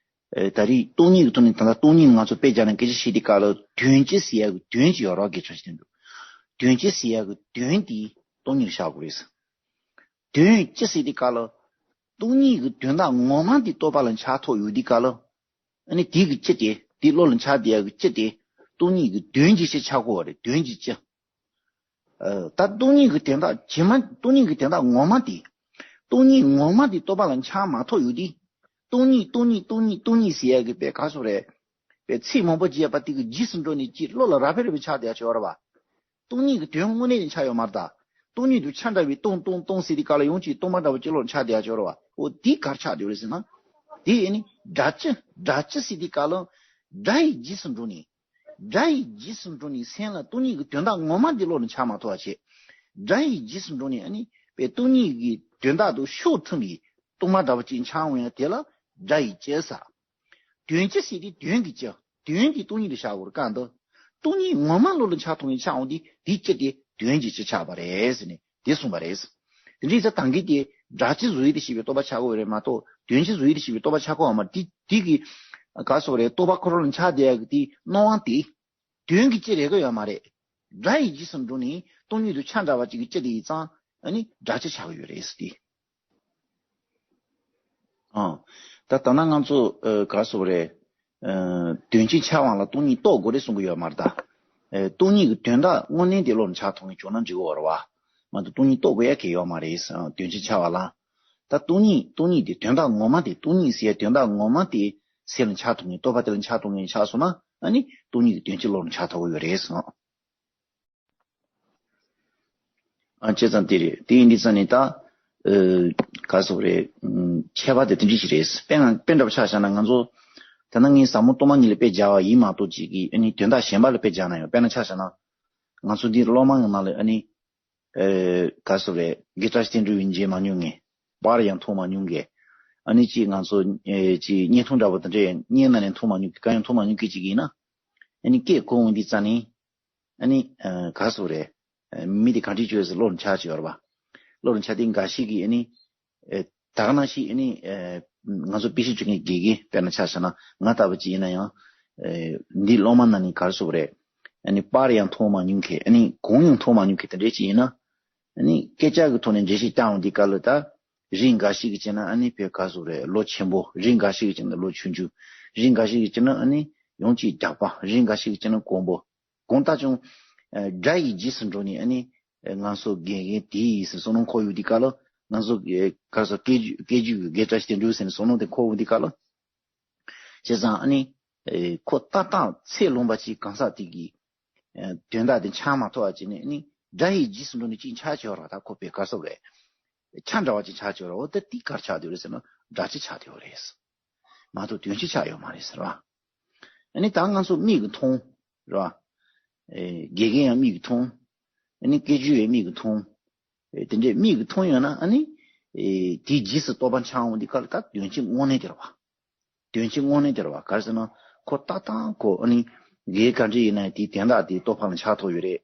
ཨེ། ད་རེས་སྟོང་ཉིད་ཀྱི་ཐོག་ནས། ད་ལྟ་སྟོང་ཉིད་ང་ཚོ་དཔེ་རྒྱག་ནས་སྐད་ཆ་བཤད་དུས་སྐབས་ལ། དོན་སྤྱི་ཟེར་ཡ་གི་དོན་གཅིག་ཡོད་རེད་པ། དགེ་ཆོས་ཞིག་དེ་འདུག་དོན་སྤྱི་ཟེར་ཡ་གི་དོན་དེ་སྟོང་ཉིད་ལ་བཞག་དགོས་རེད། དོན་སྤྱི་ཟེར་དུས་སྐབས་ལ། སྟོང་ཉིད་ཀྱི་དོན་དག་ངོ་མ་དེ་རྟོག་པ་ལ་འཆར་ཐུབ་ཡོད་དུས་སྐབས་ལ། ཨ་ནི་དེ་གི་སྤྱི་དེ། དེ་བློ་ལ་འཆར་བསྡད་ཡ་གི་སྤྱི་དེ་སྟོང་ཉིད་ཀྱི་དོན་གྱི་སྤྱི་ཆགས་དགོས་པ་རེད། དོན་གྱི་སྤྱི། ཨ། ད་སྟོང་ཉིད་ཀྱི་དོན་དག་ཇི་མ། སྟོང་ཉིད་ཀྱི་དོན་དག་ངོ་མ་དེ། སྟོང་ཉིད་ངོ་མ་དེ་རྟོག་པ་ལ་འཆར་མ་ཐུབ་ཡོད་དུས། སྟོང་ཉིད་སྟོང་ཉིད་སྟོང་ཉིད་སྟོང་ཉིད་ཟེར་ཡ་གི་པའི་ག་རེ་ཟེར་དགོས་རེད། པའི་ཚིག་མང་པོ་བརྗོད་པ་དེ་གི་རྗེས་སུ་འགྲོ་ནས་ཅིག་བློ་ལ་རབ་རིབ་རིབ་ཆགས་བསྡད་ཡ་ཅིག་ཡོད་རེད་པ། སྟོང་ཉིད་ཀྱི་དོན་དངོས་གནས་དེ་འཆར་ཡོད་མ་རེད་ད། སྟོང་ཉིད་དང་ཆ་འདྲ་བའི་སྟོང་སྟོང་སྟོང་ཟེར་དུས་སྐབས་ལ་ཡང་ཅིག་སྟོང་པ་འདྲ་བོ་ཅིག་བློ་ལ་འཆར་བསྡད་ཡ་ཅིག་ཡོད་རེད་པ། འོ་དེ་ག་རེ་ཆགས་བསྡད་ཡོད་རེད་ཟེར་ན། དེ་ཨ་ནི་སྒྲ་སྤྱི། སྒྲ་སྤྱི་ཟེར་དུས་སྐབས་ལ་སྒྲ་ཡི་རྗེས་སུ་འགྲོ་ནས། སྒྲ་ཡི་རྗེས་སུ་འགྲོ་ནས་སེམས་ལ་སྟོང་ཉིད་ཀྱི་དོན་དག་ངོ་མ་འདི་བློ་ལ་འཆར་མ་ཐུབ་པ་བྱས། སྒྲ་ཡི་རྗེས་སུ་འགྲོ་ནས་ཨ་ནི་པའི་སྟོང་ཉིད་ཀྱི་དོན་དག་དང་ཕྱོགས་མཐུན་པའི་སྟོང་པ་འདྲ་བོ་ཅིག་འཆར་འོང་ཡ་དེ་ལ་སྒྲ་ཡི་སྤྱི་ཟེར། དོན་སྤྱི་ཟེར་དེ་དོན་གྱི་སྤྱི། དོན་དེ་སྟོང་ཉིད་དུ་བཞག་དགོས་རེད། གང་འདུག་སྟོང་ཉིད་ངོ་མ་བློ་ལ་འཆར་ཐུབ་མཁན་ཆགས་འོང་དུས་དེའི་སྤྱི་དེ་དོན་གྱི་སྤྱི་ཆགས་པ་རེད་ཟེར་ནས་དེ་གསུངས་པ་རེད། དེ་འདྲ་ཡིན་ཙང་ད་གིན་དེ་སྒྲ་སྤྱི་བཟོ་ཡུལ་དུ་བྱས་པའི་རྟོག་པ་ཆགས་ཀྱི་ཡོད་རེད་མ་གཏོགས། དོན་སྤྱི་བཟོ་ཡུལ་དུ་བྱས་པའི་རྟོག་པ་ཆགས་ཀྱི་ཡོད་མ་རེད། དེ་དེ་གི་ག་རེ་ཟེར་དགོས་རེད། རྟོག་པ་ཁོ་རང་ལ་འཆར་བསྡད་ཡག་གི་དེ་སྣང་བ་དེ་དོན་གྱི་སྤྱི་རེད་གི་ཡོད་མ་རེད། སྒྲ་ཡི་རྗེས་སུ་འགྲོ་ནས་སྟོང་ཉིད་དུ་ཆ་འདྲ་བ་ཅིག་གི་སྤྱི་དེ་ཡིན་ཙང་ཨ་ནི་སྒྲ་སྤྱི་ཆགས་ཀྱི་ཡོད་རེད་ཟེར་ཏེ། ཨང་། ད་ད་ན་ང་ཚོ་ཨ་ག་རེ་ཟེར་དགོས་རེད། ཨ། དོན་སྤྱི་འཆར་བ་ལ་སྟོང་ཉིད་རྟོགས་དགོས་རེད་གསུང་གི་ཡོད་མ་རེད་ད། ཨ། སྟོང་ཉིད་ཀྱི་དོན་དག་དངོས་གནས་དེ་བློ་ལ་འཆར་ཐུབ་མཁན་བྱུང་ན་འགྲིག་གི་ཡོད་རེད་པ། མ་གཏོགས་སྟོང་ཉིད་རྟོགས་དགོས་ཡ་གང་ཡང་ཡོད་མ་རེད། ཨ། དོན་སྤྱི་འཆར་བ་ལ། ད་སྟོང་ཉིད། སྟོང་ཉིད་དེ་དོན་དག་ངོ་མ་དེ། སྟོང་ཉིད་ཟེར་ཡ་དོན་དག་ངོ་མ་དེ་སེམས་ལ་འཆར་ཐུབ་མཁན། རྟོག་པ་དེ་ལ་འཆར་ཐུབ་མཁན་ཆགས་སོང་ན་ཨ་ནི་སྟོང་ཉིད་ཀྱི་དོན་སྤྱི་བློ་ལ་འཆར་ཐུབ་ཀྱི་ཡོད་རེད་ཟེར། ཨ། བྱས་ཙང་དེ་རེད། དེ་ཡིན་དུས་ཙང་ནི་ད། ཨ། ག་རེ་ཟེར་དགོས་རེད། ཨ། ཁྱད་པར་དེ་དེ་འདྲ་ཞིག་རེད། དཔེ་ང་དཔེ་འདྲ་པོ་ཆ་བཞག་ན་ང་ཚོ། ད་ནང་ངས་ཟབ་མོ་སྟོང་པ་ཉིད་ལ་དཔེ་སྦྱར་བ་ཡིན་མ་གཏོགས་ཅིག་གིས་ཨ་ནི་དོན་དག་གཞན་པ་ལ་དཔེ་སྦྱར་ན་ཡང་། དཔེར་ན་ཆ་བཞག་ན། ང་ཚོ་འདི་སློབ་མ་ཡོང་ན་ལ་ཨ་ནི། ཨ། ག་རེ་ཟེར་དགོས་རེད། དགེ་བཀྲ་ཤིས་བསྟན་འགྲོ་ཡིན་མཇལ་མ་མྱོང་མཁན། པར་ཡང་མཐོང་མ་མྱོང་མཁན། ཨ་ནི་ཅིག་ང་ཚོ། ཨ། ཅིག་བརྙན་ཐུང་འདྲ་པོ་དེ་འདྲ་བརྙན་ནང་ནས་མཐོང་མ་མྱོང་མཁན། གང་ཡང་མཐོང་མ་མྱོང་མཁན་ཅིག་ཡིན་ན། ཨ་ནི་སྐད་གོ་འོང་དུས་ཙང་ནི། ཨ་ནི། ཨ། ག་རེ་ཟེར་དགོས་རེད། ཨ། མི་དེ་ག་འདྲ་ཅིག་ཡོད་ཟེར་བློ་ལ་འཆར་ཅིག་ཡོད་རེད་པ། བློ་ལ་འཆར་དུས་འགའ་ཞིག་གིས་ཨ་ནི། ཨ། ད་ག་ནང་བཞིན་ཨ་ནི། ཨ། ང་ཚོ་དཔེ་ཆ་བཅུག་མཁན་དགེ་རྒན་དཔེར་ན་ཆ་བཞག་ན་ང་ལྟ་བུ་ཅིག་ཡིན་ན་ཡང་། ཨ། འདི་སློབ་མ་ནང་ནས་ག་རེ་ཟེར་དགོས་རེད། ཨ་ནི་པར་ཡང་མཐོང་མ་མྱོང་མཁན། ཨ་ནི་གང་ཡང་མཐོང་མ་མྱོང་མཁན་དེ་འདྲ་ཅིག་ཡིན་ན། ཨ་ནི་སྐད་ཆ་གི་ཐོག་ནས་འགྲེལ་བཤད་བཏང་འོང་དུས་སྐབས་ལ་ད། རིགས་འགའ་ཞིག་གིས་བྱས་ན་ཨ་ནི་བོད་ག་རེ་ཟེར་དགོས་རེད། ལོ་ཆེན་པོ། རིགས་འགའ་ཞིག་གིས་བྱས་ན་ལོ་ཆུང་ཆུང་། རིགས་འགའ་ཞིག་གིས་བྱས་ན་ཨ་ནི་ཡང་ཅིག་རྒྱགས་པ། རིགས་འགའ་ཞིག་གིས་བྱས་ན་དཀོན་པོ། གང་ལྟར་ཀྱང་། ཨ། སྒྲ་ཡི་རྗེས་སུ་འགྲོ་ནས་ཨ་ནི། ཨ། ང་ཚོ་དགེ་རྒན་དེ་ཡིན་ཟེར་བསམ་བློ་འཁོར་ཡོང་དུས་སྐབས་ལ། ང་ཚོ། ཨ། ག་རེ་ཟེར། སྐད་སྒྱུར། སྐད་སྒྱུར་གྱི་དགེ་བཀྲ་ཤིས་བསྟན་འགྲོ་ཟེར་ནས་བསམ་བློ་དེ་འཁོར་ཡོང་དུས་སྐབས་ལ། བྱས་ཙང་ཨ་ནི། ཨ། ཁོ་ཏག་ཏག་ཚད་ལོངས་པ་ཅིག་གང་ཟག་དེ་གིས། ཨ། དོན་དག་དེ་འཆར་མ་ཐུབ་པ་བྱས་ནས་ཨ་ནི་སྒྲ་ཡི་རྗེས་སུ་འགྲོ་ནས་ཅིག་འཆར་ཆོག་ར། ད་ཁོ་བོད་ག་རེ་ཟེར་དགོས་རེད། ཆ་འདྲ་བ་ཅིག་འཆར་ཆོག་ར། འོ་ད་དེ་ག་རེ་ཆགས་བསྡད་ཡོད་རེད་ཟེར་ན་སྒྲ་སྤྱི་ཆགས་བསྡད་ཡོད་རེད། མ་གཏོགས་དོན་སྤྱི་ཆགས་ཡོད་མ་རེད་ཟེར་བ། ཨ་ནི་ད་ང་ཚོ་མིག་གིས་མཐོང་། རེད་བ། ཨེ། དགེ་རྒན་ཡང་མིག་གིས་མཐོང་། ཨ་ནི་སྐད་སྒྱུར་ཡང་མིག་གིས་མཐོང་། ཨེ། དེ་འདྲའི་མིག་གིས་མཐོང་ཡོད་ན་ཨ་ནི། ཨེ། དེའི་རྗེས་སུ་རྟོག་པ་འཆར་འོང་དུས་སྐབས་ལ་ད་དོན་སྤྱི་དངོས་གནས་དེ་རེད་བ། དོན་སྤྱི་དངོས་གནས་དེ་རེད་བ། ག་རེ་ཟེར་ན་ཁོ་ཏག་ཏག་ཁོ་ཨ་ནི་དགེ་རྒན་ག་འདྲ་ཡིན་ན་དེའི་དོན་དག་དེ་རྟོག་པ་ལ་འཆར་ཐུབ་ཡོད་རེད།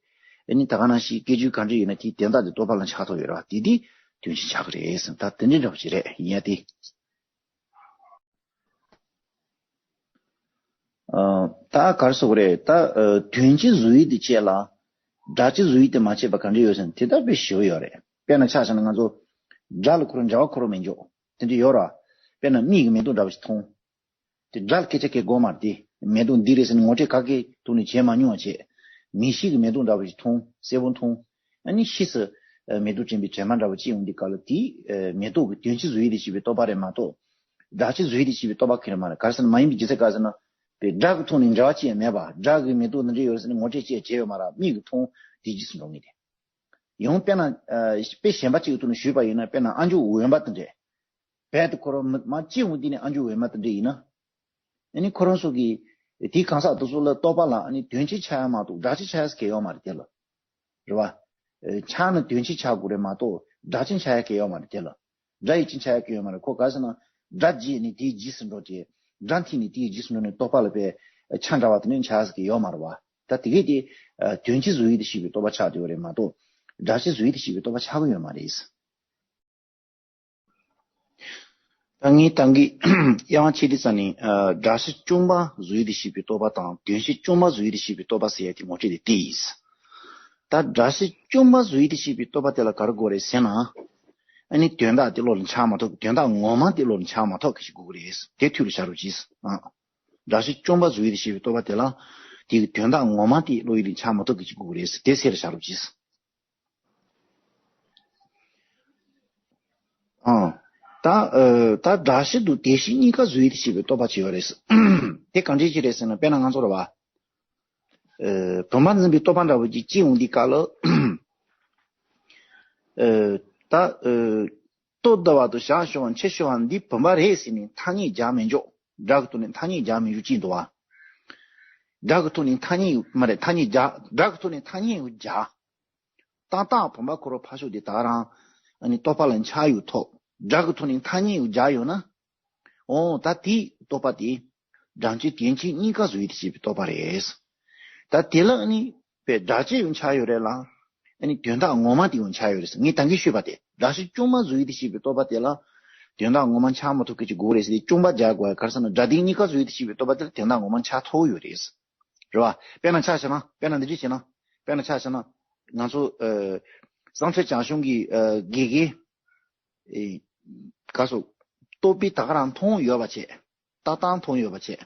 ཨ་ནི་ད་ག་ནང་བཞིན་སྐད་སྒྱུར་ག་འདྲ་ཡིན་ན་དེའི་དོན་དག་དེ་རྟོག་པ་ལ་འཆར་ཐུབ་ཡོད་རེད་བ། དེ་དེ་དོན་སྤྱི་ཆགས་ཀྱི་རེད་ཟེར། ད་དེ་འདྲའི་འདྲ་བ་ཞིག་རེད་ཡིན་ཡ་དེ། ཨ། ད་ག་རེ་ཟེར་དགོས་རེད། ད། ཨ། དོན་སྤྱི་བཟོ་ཡུལ་དེ་བྱས་ལ། སྒྲ་སྤྱི་བཟོ་ཡུལ་དེ་མ་བྱས་པ་ག་འདྲ་ཡོད་ཟེར་ན་དེ་ལྟ་བུ་ཞེ་པོ་ཡོད་རེད། དཔེར་ན་ཆ་བཞག་ན་ང་ཚོ་སྒྲ་ལ་ཁོ་རང་འབྲེལ་བ་ཁོ་རང་མི་འཇོག་དེ་འདྲ་ཡོད་ར། དཔེར་ན་མིག་གིས་མེ་ཏོག་འདྲ་བ་ཞིག་མཐོང་། དེ་སྒྲ་ལ་སྐད་ཆ་སྐད་དགོས་མ་རེད་དེ། མེ་ཏོག་འདི་རེད་ཟེར་ནས་ངོ་སྤྲོད་ག་གེ་ཐོག་ནས་བྱས་མ་མྱོང་བ་བྱས། མིག་ཤེས་ཀྱིས་མེ་ཏོག་འདྲ་བ་ཞིག་མཐོང་། གསལ་པོ་མཐོང་། ཨ་ནི་ཕྱིས་སུ། ཨ། མེ་ཏོག་དྲན་པའི་དྲན་པ་འདྲ་བོ་སྐྱེ་ཡོང་དུས་སྐབས་ལ་དེའི། ཨ། མེ་ཏོག་གི་དོན་སྤྱི་བཟོ་ཡུལ་དུ་བྱས་པའི་རྟོག་པ་རེད་མ་གཏོགས། སྒྲ་སྤྱི་བཟོ་ཡུལ་དུ་བྱས་པའི་རྟོག་པ་གང་ཡང་རེད་མ་རེད། ག་རེ་ཟེར་ན་མ་ཡིན་པའི་རྒྱུ་མཚན་ག་རེ་ཟེར་ན། པའི་སྒྲ་གི་ཐོག་ནས་འབྲེལ་བ་ཅི་ཡང་མེད་པ། སྒྲ་གི་མེ་ཏོག་འདི་འདྲ་ཡོད་ཟེར་ནས་ངོ་སྤྲོད་ཅི་ཡང་བྱས་ཡོད་མ་རེད། མིག་གིས་མཐོང་དེ་རྗེས་སུ་འགྲོ་ངེས་ཏེ། ཡང་དཔེར་ན་ཨ་དཔེ་གཞན་པ་གཅིག་གི་ཐོག་ནས་ཞུས་པ་ཡིན་ན། དཔེར་ན་ཨ་མཆོག་འོད་མ་དེ་འདྲས། རྦད་དེ་ཁོ་རང་མི་མ་སྐྱེས་འོང་དུས་ནས་ཨ་མཆོག་འོད་མ་དེ་འདྲས་ཡིན་ན། ཨ་ནི་ཁོ་རང་ཚོ་གིས་དེའི་གང་ཟག་དེ་ཚོ་ལ་རྟོག་པ་ལ་ཨ་ནི་དོན་གཅིག་ཆགས་ཡ་མ་གཏོགས་སྒྲ་གཅིག་ཆགས་ཡ་ཟེར་མཁན་ཡོད་མ་རེད་དེ་ལ། རེད་བ། ཨེ་ཆགས་ན་དོན་གཅིག་ཆགས་དགོས་རེད་མ་གཏོགས་སྒྲ་གཅིག་ཆགས་ཡ་གི་ཡོད་མ་རེད་དེ་ལ། སྒྲ་ཡིས་གཅིག་ཆགས་ཡ་གི་ཡོད་མ་རེད། ཁོ་ག་ཟེར་ན་སྒྲ་བརྗེད་ནས་དེའི་རྗེས་སུ་འགྲོ་སྟེ། སྒྲ་འཐིབས་ནས་དེའི་རྗེས་སུ་འགྲོ་ནས་རྟོག་པ་ལ་པའི་ཆ་འདྲ་བ་དེ་ནས་ཆགས་ཡ་གི་ཡོད་མ་རེད་བ། ད་དེ་གས་དེ་ཨ་དོན་གཅིག་བཟོ་ཡུལ་དུ་བྱས་པའི་རྟོག་པ་ཆགས་བསྡད་ཡོད་རེད་མ་གཏོགས་སྒྲ་གཅིག་བཟོ་ཡུལ་དུ་བྱས་པའི་རྟོག་པ་ཆགས་ཀྱི་ཡོད་མ་རེད། ད་ངས་ད་གིན་དབྱེ་བ་ཕྱེ་དུས་ཙམ་ནས་ཨ་སྒྲ་གཞི་བཅོམ་པ་བཟོ་ཡུལ་དུ་བྱས་པའི་རྟོག་པ་དང་དོན་གཞི་བཅོམ་པ་བཟོ་ཡུལ་དུ་བྱས་པའི་རྟོག་པ་ཟེར་ཡ་དེ་ངོ་སྤྲོད་དེ་དེ་ཡིན། ད་སྒྲ་གཞི་བཅོམ་པ་བཟོ་ཡུལ་དུ་བྱས་པའི་རྟོག་པ་དེ་ལ་ག་རེ་དགོས་རེད་ཟེར་ན། ཨ་ནི་དོན་དག་དེ་བློ་ལ་འཆར་མ་ཐུབ། དོན་དག་ངོ་མ་དེ་བློ་ལ་འཆར་མ་ཐུབ་མཁན་ཞིག་དགོས་ཀྱི་རེད། དེ་ཐུགས་ལ་བཞག་རོགས་གྱིས། ཨ། སྒྲ་གཞི་བཅོམ་པ་བཟོ་ཡུལ་དུ་བྱས་པའི་རྟོག་པ་དེ་ལ། དེ་གི་དོན་དག་ངོ་མ་དེ་བློ་ཡུལ་ལ་འཆར་མ་ཐུབ་མཁན་ཞིག་དགོས་ཀྱི་རེད། དེ་སེམས་ལ་བཞག་རོགས་གྱིས། ཨང་། ད་ཨ་ད་སྒྲ་གཞི་དང་དོན་གཞི་གཉིས་ཀ་བཟོ་ཡུལ་དུ་བྱས་པའི་རྟོག་པ་ཅིག་ཡོད་རེད། དེ་གང་འདྲ་ཅིག་རེད་ཟེར་ན། དཔེར་ན་ང་ཚོ་རེད་བ། ཨ་བུམ་པ་འཛིན་པའི་རྟོག་པ་འདྲ་བོ་ཅིག་སྐྱེ་འོང་དུས་སྐབས་ལ། ཨ་ད་ཨ་ལྟོ་ལྡིར་བ་དང་ཞག་ཤོར་བ་མཆུ་ཤོར་བ་འདི་བུམ་པ་རེད་ཟེར་ནས་ཐ་སྙད་རྒྱག་མི་འཇུག་སྒྲ་གི་ཐོག་ནས་ཐ་སྙད་རྒྱག་མི་འཇུག་ཅིག་འདུག་བ། སྒྲ་གི་ཐོག་ནས་ཐ་སྙད་མ་རེད། ཐ་སྙད་རྒྱག་སྒྲ་གི་ཐོག་ནས་ཐ་སྙད་རྒྱག་ཏག་ཏག་བུམ་པ་ཁོ་རང་ཕར་ཕྱོགས་དེ་ད་རང་ཨ་ནི་རྟོག་པ་ལ་འཆར་ཡོད་ཐོག་སྒྲ་གི་ཐོག་ནས་ཐ་སྙད་ཡང་སྦྱར་ཡོད་ན། འོ་ད་དེའི་རྟོག་པ་དེ་སྒྲ་གཅིག་དོན་གཅིག་གཉིས་ཀ་བཟོ་ཡུལ་དུ་བྱས་པའི་རྟོག་པ་རེད། ད་དེ་ལ་ཨ་ནི་པའི་སྒྲ་གཅིག་ཡང་འཆར་ཡོད་རེད་ལ། ཨ་ནི་དོན་དག་ངོ་མ་དེ་ཡང་འཆར་ཡོད་རེད། ངས་ད་གིན་ཤོད་པ་དེ་སྒྲ་གཞི་བཅོམ་པ་བཟོ་ཡུལ་དུ་བྱས་པའི་རྟོག་པ་དེ་ལ་དོན་དག་ངོ་མ་འཆར་མ་ཐུབ་མཁན་ཅིག་དགོས་རེད་ཟེར་ཏེ་བཅོམ་པ་སྦྱར་དགོས་པ་ག་རེ་ཟེར་ན། སྒྲ་དོན་གཉིས་ཀ་བཟོ་ཡུལ་དུ་བྱས་པའི་རྟོག་པ་དེ་ལ་དོན་དག་ངོ་མ་འཆར་ཐུབ་ཡོད་རེད། རེད་བ། དཔེར་ན་ཆ་བཞག་ན། དཔེར་ན་འདི་འདྲ་བྱས་ན། དཔེར་ན་ཆ་བཞག་ན། ང་ཚོ་ཨ་གསང་ཆེན་བྱང་ཆུབ་ཀྱི་ཨ་དགེ་རྒན། ཨེ་ག་སོ། རྟོག་པས་ད་ག་རང་མཐོང་ཡོད་པ་བྱས། ཏག་ཏག་མཐོང་ཡོད་པ་བྱས།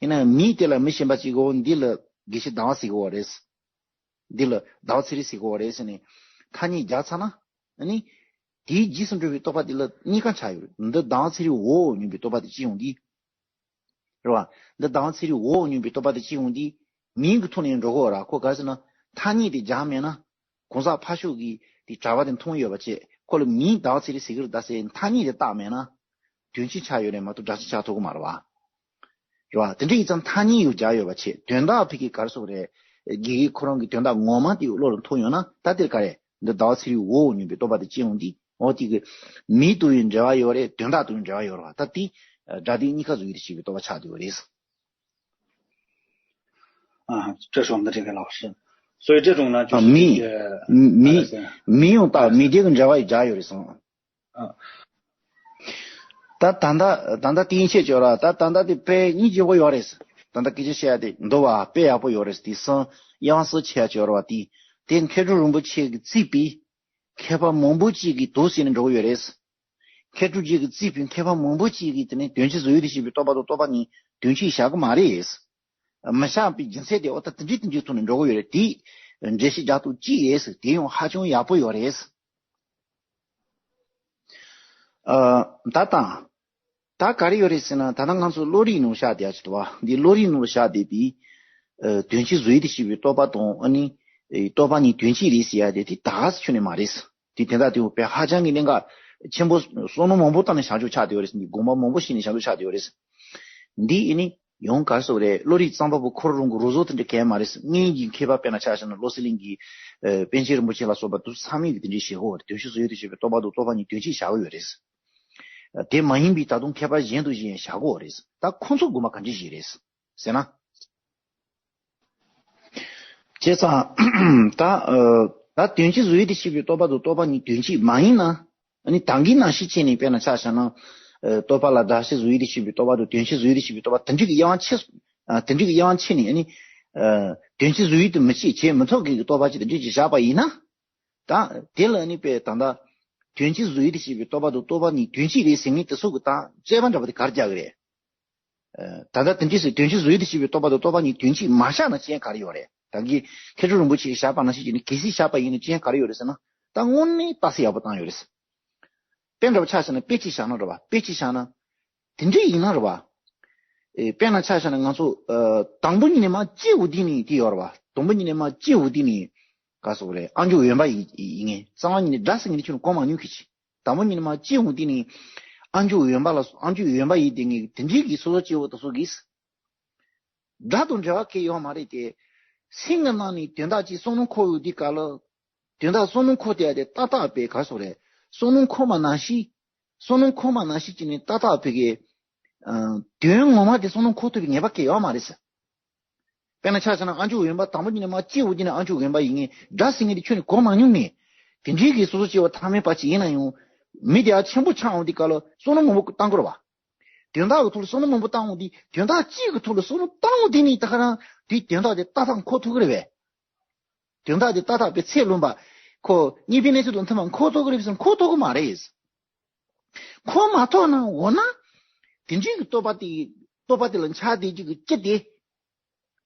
ཡིན་ན་མིས་དེ་ལ་མི་གཞན་པ་ཅིག་གིས་འདི་ལ་དགེ་བཤེས་ཟླ་བ་ཟེར་གི་ཡོད་རེད། འདི་ལ་ཟླ་བ་ཚེ་རིང་ཟེར་གི་ཡོད་རེད་ཟེར་ནས་ཐ་སྙད་རྒྱག་ཚར་ན། ཨ་ནི་དེའི་རྗེས་སུ་འགྲོ་བའི་རྟོག་པ་དེ་ལ་གཉིས་ཀ་འཆར་ཡོད་རེད། འདི་ཟླ་བ་ཚེ་རིང་འོ་སྙམ་པའི་རྟོག་པ་དེ་སྐྱེ་ཡོང་དུས། རེད་བ། འདི་ཟླ་བ་ཚེ་རིང་འོ་སྙམ་པའི་རྟོག་པ་དེ་སྐྱེ་ཡོང་དུས། མིང་གི་ཐོག་ནས་འགྲོ་གི་ཡོད་རེད། ཁོ་ག་རེ་ཟེར་ན། ཐ་སྙད་དེ་སྦྱར་མེད་ན། གང་ཟག་ཕར་ཕྱོགས་ཀྱི་དེ་གྲྭ་པ་དེ་མཐོང་ཡོད་པ་བྱས། ཁོ་ལ་མིང་ཟླ་བ་ཚེ་རིང་ཟེར་གི་རེད་ད་ཟེར་ཐ་སྙད་དེ་བཏགས་མེད་ན། དོན་གཅིག་ཆགས་ཡོད་རེད་མ་གཏོགས་སྒྲ་གཅིག་ཆགས་ཐུབ་ཀྱི་མ་རེད་བ། རེད་བ། དེ་འདྲ་ཡིན་ཙང་ཐ་སྙད་ཡང་སྦྱར་ཡོད་པ་བྱས། དོན་དག་ཕ་གི་ག་རེ་ཟེར་དགོས་རེད། དགེ་རྒན་ཁོ་རང་གི་དོན་དག་ངོ་མ་དེ་བློ་ལ་ཐོན་ཡོང་ན་ད་དེར་ག་རེ། འདི་ཟླ་བ་ཚེ་རིང་འོ་སྙམ་པའི་རྟོག་པ་དེ་སྐྱེ་ཡོང་དུས། འོ་དེ་གི་མིང་དང་ཡང་འབྲེལ་བ་ཡོད་རེད། དོན་དག་དང་ཡང་འབྲེལ་བ་ཡོད་རེད་བ། ད་དེ་སྒྲ་དོན་གཉིས་ཀ་བཟོ་ཡུལ་དུ་བྱས་པའི་རྟོག་པ་ཆགས་བསྡད་ཡོད་རེད། ཨ། 这种的这个老师，所以这种呢，就是 མིང་这些 མིང་呃 མིང་ཡང་ད་མིང་དེ་གི་འབྲེལ་བ་ཡང་སྦྱར་ཡོད་རེད་སོང་། 啊， ད་ད་ལྟ་ད་ལྟ་བསྟན་བཤད་བྱོས་ར། ད་ད་ལྟ་དེ་དཔེ་སྙིང་རྗེ་པོ་ཡོད་རེད། ད་ལྟ་སྐད་ཆ་བཤད་ཡ་དེ་འདུག་བ། དཔེ་ཡག་པོ་ཡོད་རེད། དེ་སང་དབྱངས་གསལ་ཆེ་ཡ་བྱོས་ར་བ། དེ་དེ་མཁས་གྲུབ་རིན་པོ་ཆེ་གིས་བརྩིས་པའི་མཁས་པ་མང་པོ་ཅིག་གིས་དོགས་ཟིན་ནས་འགྲོ་གི་ཡོད་རེད། མཁས་གྲུབ་ཅིག་གིས་བརྩིས་པའི་མཁས་པ་མང་པོ་ཅིག་གིས་དེ་ནི་དོན་གཅིག་བཟོ་ཡུལ་དུ་བྱས་པའི་རྟོག་པ་དང་རྟོག་པ་གཉིས་དོན་གཅིག་བཞག་གི་མ་རེད། མི་བཞག་པའི་རྒྱུ་མཚན་དེ་འོ་ད་དེ་འདྲའི་དེ་འདྲའི་ཐོག་ནས་འགྲོ་གི་ཡོད་རེད། དེ་འགྲེལ་བཤད་རྒྱག་ཐུབ་ཀྱི་ཡོད། དེ་ཡང་ཧ་ཅང་ཡག་པོ་ཡོད་རེད། ཨ། ད་དང་། ད་ག་རེ་ཡོད་རེད་ཟེར་ན། ད་ལྟ་ང་ཚོ་བློ་རིག་ནང་བཞག་བསྡད་ཡ་ཅིག་འདུག་བ། འདི་བློ་རིག་ནང་བཞག་བསྡད་པའི་ཨ་དོན་གཅིག་བཟོ་ཡུལ་དུ་བྱས་པའི་རྟོག་པ་དང་། ཨ་ནི་ཨ་རྟོག་པ་གཉིས་དོན་གཅིག་རེད་ཟེར་ཡ་དེ་དེ་ད་ག་སེ་ཁྱོན་ནས་མ་རེད། དེ་དེ་འདྲ་དེ་བས་ཧ་ཅང་གི་གནད་འགག་ཆེན་པོ་བསམ་བློ་མང་པོ་བཏང་ནས་བྱང་ཆུབ་ཆགས་བསྡད་ཡོད་རེད། འདི་དགོངས་པ་མང་པོ་བཞེས་ནས་བྱང་ཆུབ་ཆགས་བསྡད་ཡོད་རེད། འདི་ཨ་ནི་ཡང་ག་རེ་ཟེར་དགོས་རེད། བློ་རིག་རྩོམ་པ་པོ་ཁོ་རང་གི་རོལ་མོ་དེ་འདྲ་གང་ཡང་མ་རེད། སྔོན་གྱི་མཁས་པ་དཔེར་ན་ཆ་བཞག་ན་བློ་གསལ་གླིང་གིས་ཨ་པཎ་ཆེན་རིན་པོ་ཆེ་ལ་སོགས་པ་དེ་ཚོ་ཚང་མས་གི་དེ་འདྲའི་བཞེས་གི་ཡོད་རེད། དོན་གཅིག་བཟོ་ཡུལ་དུ་བྱས་པའི་རྟོག་པ་དང་རྟོག་པ་གཉིས་དོན་གཅིག་བཞག་གི་ཡོད་རེད། དེ་མ་ཡིན་པའི་ད་དུང་མཁས་པ་གཞན་དང་གཞན་བཞག་གི་ཡོད་རེད། ད་ཁོང་ཚོ་དགོངས་པ་ག་འདྲ་ཞིག་རེད་ཟེར་ན། བྱས་ཙང་ད་ཨ་ད་དོན་གཅིག་བཟོ་ཡུལ་དུ་བྱས་པའི་རྟོག་པ་དང་རྟོག་པ་གཉིས་དོན་གཅིག་མ་ཡིན་ན། ཨ་ནི་ད་གིན་ནང་བཞིན་བྱས་ནས་དཔེར་ན་ཆ་བཞག་ན། ཨ་རྟོག་པ་ལ་སྒྲ་གཅིག་བཟོ་ཡུལ་དུ་བྱས་པའི་རྟོག་པ་དང་དོན་གཅིག་བཟོ་ཡུལ་དུ་བྱས་པའི་རྟོག་པ་དེ་འདྲ་གི་དབྱེ་བ་ཕྱེ། ཨ་དེ་འདྲ་གི་དབྱེ་བ་ཕྱེ་ནས། ཨ་ནི་ཨ་དོན་གཅིག་བཟོ་ཡུལ་དུ་མི་བྱེད། བྱེད་མི་ཐུབ་མཁན་གྱི་རྟོག་པ་ཅིག་དེ་འདྲ་ཅིག་བཞག་པ་ཡིན་ན། ད་དེ་ལ་ཨ་ནི་དཔེ་ད་ལྟ་དོན་གཅིག་བཟོ་ཡུལ་དུ་བྱས་པའི་རྟོག་པ་དང་རྟོག་པ་གཉིས་དོན་གཅིག་རེད་ཟེར་མཁན་དེ་ཚོ་གི་ད་རྩོད་པ་འདྲ་པོ་དེ་ག་རེ་རྒྱག་གི་རེད། ཨ་ད་ལྟ་དེ་འདྲ་ཟེར། དོན་གཅིག་བཟོ་ཡུལ་དུ་བྱས་པའི་རྟོག་པ་དང་རྟོག་པ་གཉིས་དོན་གཅིག་མ་བཞག་ན་ཅི་ཡང་ག་རེ་ཡོད་རེད། ད་གིན་མཁས་གྲུབ་རིན་པོ་ཆེས་བཞག་པ་ནང་བཞིན་བྱས་ནས་གལ་སྲིད་བཞག་པ་ཡིན་ན་ཅི་ཡང་ག་རེ་ཡོད་རེད་ཟེར་ན། ད་དངོས་གནས་རྟགས་གསལ་ཡག་པོ་བཏང་ཡོད་རེད། དཔེ་འདྲ་པོ་ཆ་བཞག་ན། དཔེ་གཅིག་བཞག་ན་རེད་བ། དཔེ་གཅིག་བཞག་ན། དེ་འདྲ་ཡིན་ན་རེད་བ། ཨེ་དཔེར་ན་ཆ་བཞག་ན་ང་ཚོ་ཨ་དང་པོ་ཉིད་ནས་མ་སྐྱེས་འོ་དེ་ནི་དེ་ཡོད་རེད་བ། དང་པོ་ཉིད་ནས་མ་སྐྱེས་འོ་དེ་ནི་ག་སོག་རེད། ཨ་མཆོག་འོན་པ་ཡིན་ཡིན་ངེས། རྩ་བ་ཉིད་ནས་སྒྲ་ཟེར་མཁན་དེ་ཁྱོན་ནས་གོ་མ་མྱོང་གི་ཅིག་དང་པོ་ཉིད་ནས་མ་སྐྱེས་འོ་དེ་ནི་ཨ་མཆོག་འོན་པ་ལ་ཨ་མཆོག་འོན་པ་ཡིན་དེ་ངེས་དེ་འདྲའི་གི་སོ་སོ་སྐྱེ་བོ་དེ་ཚོ་གིས། སྒྲ་དང་འབྲེལ་བ་གང་ཡང་ཡོད་མ་རེད་དེ། སེམས་ཀྱི་ནང་ནས་དོན་དག་ཅིག་བསམ་བློ་འཁོར་ཡོང་དུས་སྐབས་ལ། དོན་དག་བསམ་བློ་འཁོར་དེ་ཡ་དེ་ཏག་ཏག་པའི་ག་སོག་རེད། བསམ་བློ་འཁོར་མ་ནང་བཞིན། བསམ་བློ་འཁོར་མ་ནང་བཞིན་ཅིག་ནས་ཏག་ཏག་བོད་ཀྱི་ཨ་དོན་ངོ་མ་དེ་བསམ་བློ་འཁོར་ཐུབ་པའི་ངེས་པ་གང་ཡང་ཡོད་མ་རེད་ཟེར། དཔེར་ན་ཆ་བཞག་ན་ཨ་མཆོག་འོན་པ་དང་པོ་ཉིད་ནས་མ་སྐྱེས་འོ་དེ་ནས་ཨ་མཆོག་འོན་པ་ཡིན་ངེས་སྒྲ་ཟེར་མཁན་དེ་ཁྱོན་ནས་གོ་མ་མྱོང་ངེས། དེ་འདྲའི་གི་སོ་སོ་སྐྱེ་བོ་ཐ་མལ་པ་ཅིག་ཡིན་ན་ཡང་། མི་དེ་ཨ་ཆེན་པོ་ཆགས་འོང་དུས་སྐབས་ལ་བསམ་བློ་མང་པོ་བཏང་དགོས་རེད་བ། དོན་དག་གི་ཐོག་ལ་བསམ་བློ་མང་པོ་བཏང་འོང་དུས་དོན་དག་གཅིག་གི་ཐོག་ལ་བསམ་བློ་བཏང་འོང་དུས་ནི་ད་ག་རང་དེའི་དོན་དག་དེ་ཏག་ཏག་འཁོར་ཐུབ་ཀྱི་རེད་པས། དོན་དག་དེ་ཏག་ཏག་པའི་ཚད་ལོན་པ། ཁོ་གཉིས་ཕན་གནས་ཚུལ་དང་མཐུན་པ་འཁོར་ཐུབ་ཀྱི་རེད་ཟེར་འཁོར་ཐུབ་ཀྱི་མ་རེད། འཁོར་མ་ཐུབ་ན་འོ་ན། དེ་འདྲའི་གི་རྟོག་པ་དེ་རྟོག་པ་དེ་ལ་འཆར་བདེ་གཅིག་གི་ལྕི་དེ།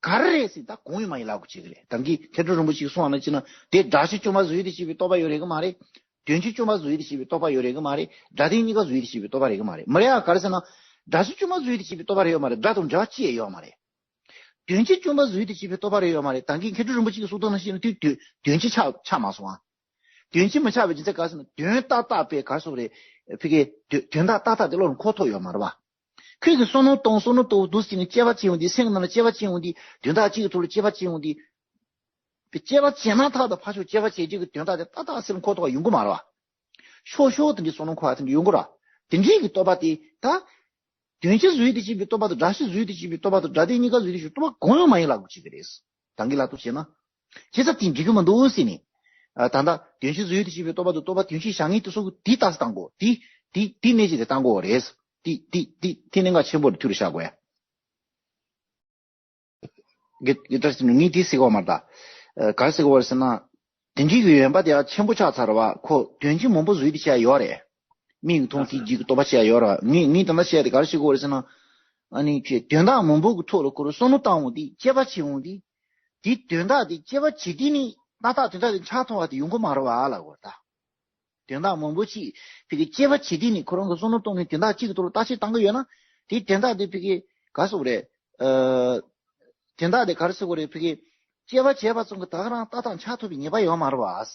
ག་རེ་རེད་ཟེར་ད་གང་ཡང་མ་ཡིན་ལབ་དགོས་ཀྱི་རེད། ད་གིན་མཁས་གྲུབ་རིན་པོ་ཆེས་གསུངས་པ་ནང་བཞིན་ན་དེ་སྒྲ་ཆོས་བཅོམ་པ་བཟོས་ཏེ་བྱས་པའི་རྟོག་པ་ཡོད་རེད་གི་མ་རེད། དོན་ཆོས་བཅོམ་པ་བཟོས་ཏེ་བྱས་པའི་རྟོག་པ་ཡོད་རེད་གི་མ་རེད། སྒྲ་དོན་གཉིས་ཀ་བཟོས་ཏེ་བྱས་པའི་རྟོག་པ་རེད་གི་མ་རེད། མ་རེད་ཨ་ག་རེ་ཟེར་ན། སྒྲ་ཆོས་བཅོམ་པ་བཟོས་ཏེ་བྱས་པའི་རྟོག་པ་རེད་ཡོད་མ་རེད། སྒྲ་དང་འབྲེལ་བ་ཅི་ཡང་ཡོད་མ་རེད། དོན་ཆོས་བཅོམ་པ་བཟོས་ཏེ་བྱས་པའི་རྟོག་པ་རེད་ཡོད་མ་རེད། ད་གིན་མཁས་གྲུབ་རིན་པོ་ཆེས་གསུངས་སྟངས་ནང་བཞིན་ན་དུས་དོན་དོན་ཆོས་ཆགས་ཆགས་མ་སོང་ཨ། དོན་ཆོས་མི་ཆགས་པའི་རྒྱུ་མཚན་ག་རེ་ཟེར་ན་དོན་ཏག་ཏག་པའི་ག་རེ་ཟེར་དགོས་རེད། ཕ་གིའི་དོན་དོན་དག་ཏག་ཏག་དེ་བློ་ལ་འཁོར་ཐུབ་ཡོད་མ་རེད་བ། ཁོས་ཀྱི་བསམ་བློ་གཏོང་བསམ་བློ་གཏོང་འདུག་ཟེར་ནས་དཔྱད་པ་བྱེད་ཡོང་དུས་སེམས་ཀྱི་ནང་ལ་དཔྱད་པ་བྱེད་ཡོང་དུས་དོན་དག་གཅིག་གི་ཐོག་ལ་དཔྱད་པ་བྱེད་ཡོང་དུས། དཔྱད་པ་བྱེད་མ་ཐག་ཏུ་ཕར་ཕྱོགས་དཔྱད་པ་བྱེད་རྒྱུ་གི་དོན་དག་དེ་ཏག་ཏག་སེམས་ལ་འཁོར་ཐུབ་པ་ཡོང་གི་མ་རེད་བ། ཤོག་ཤོག་དེ་འདྲའི་བསམ་བློ་འཁོར་བ་དེ་འདྲ་ཡོང་གི་རེད་བ། དེ་འདྲའི་གི་རྟོག་པ་དེ་ད། དོན་ཆོས་བཟོས་ཏེ་བྱས་པའི་རྟོག་པ་དང་སྒྲ་ཆོས་བཟོས་ཏེ་བྱས་པའི་རྟོག་པ་དང་སྒྲ་དོན་གཉིས་ཀ་བཟོས་ཏེ་བྱས་པའི་རྟོག་པ་གང་ཡང་མ་ཡིན་ལབ་དགོས་ཀྱི་རེད། ད་གིན་ལབ་དུས་བྱས་ན། བྱས་ཙང་དེ་འགྲིག་གི་མི་འདུག་ཟེར་ནས། ཨ་ད་ལྟ་དོན་ཆོས་བཟོས་ཏེ་བྱས་པའི་རྟོག་པ་དང་རྟོག་པ་དོན་ཆོས་བཞག་ངེས་དེ་སོགས་ཀྱི་དེ་ལྟ་སྟངས་གོ་དེ། དེ་དེ་གནས་ཀྱི་དེ་སྟངས་གོ་རེད། དེ་དེ་དེ་དེ་གནད་འགག་ཆེན་པོ་རེད། ཐུགས་ལ་བཞག་དགོས་ཡ། དགེ་དགེ་བཀྲ་ཤིས་ནི་ངས་དེ་ཟེར་གོ་མ་རེད་ད། ཨ་ག་རེ་ཟེར་གོ་རེད་ཟེར་ན། དེ་འདྲའི་གི་ཡོན་པ་དེ་ཡང་ཆེན་པོ་ཆགས་ཚར་བ་ཁོ་དོན་ཆོས་མང་པོ་བཟོས་ཏེ་བྱས་ཡོད་རེད། མིག་གིས་མཐོང་དེ་རྗེས་ཀྱི་རྟོག་པ་བྱས་ཡོད་རེད། ངས་ངས་ད་ལྟ་བཤད་དེ་ག་རེ་བྱེད་དགོས་རེད་ཟེར་ན། ཨ་ནི་ཁྱེད་དོན་དག་མང་པོ་གི་ཐོག་ལ་ཁོ་རང་བསམ་བློ་བཏང་འོང་དུས་དཔྱད་པ་བྱེད་འོང་དུས། དེའི་དོན་དག་དེ་དཔྱད་པ་བྱེད་དུས་ནི་ཏག་ཏག་དོན་དག་དེ་འཆར་ཐུབ་པ་དེ་ཡོང་གི་མ་རེད་བ་ལབ་དགོས་རེད་ད། དོན་དག་མང་པོ་ཅིག་ཕ་གི་དཔྱད་པ་བྱེད་དུས་ནི་ཁོ་རང་གི་བསམ་བློ་གཏོང་མཁན་དོན་དག་གཅིག་གི་ཐོག་ལ་བརྟག་དཔྱད་བཏང་གི་ཡོད་ན། དེའི་དོན་དག་དེ་ཕ་གི་ག་རེ་ཟེར་དགོས་རེད། ཨ། དོན་དག་དེ་ག་རེ་ཟེར་དགོས་རེད། ཕ་གི་དཔྱད་པ་བྱས་པ་ཙམ་གྱིས་ད་ག་རང་ཏག་ཏག་འཆར་ཐུབ་པའི་ངེས་པ་ཡོད་མ་རེད་བ།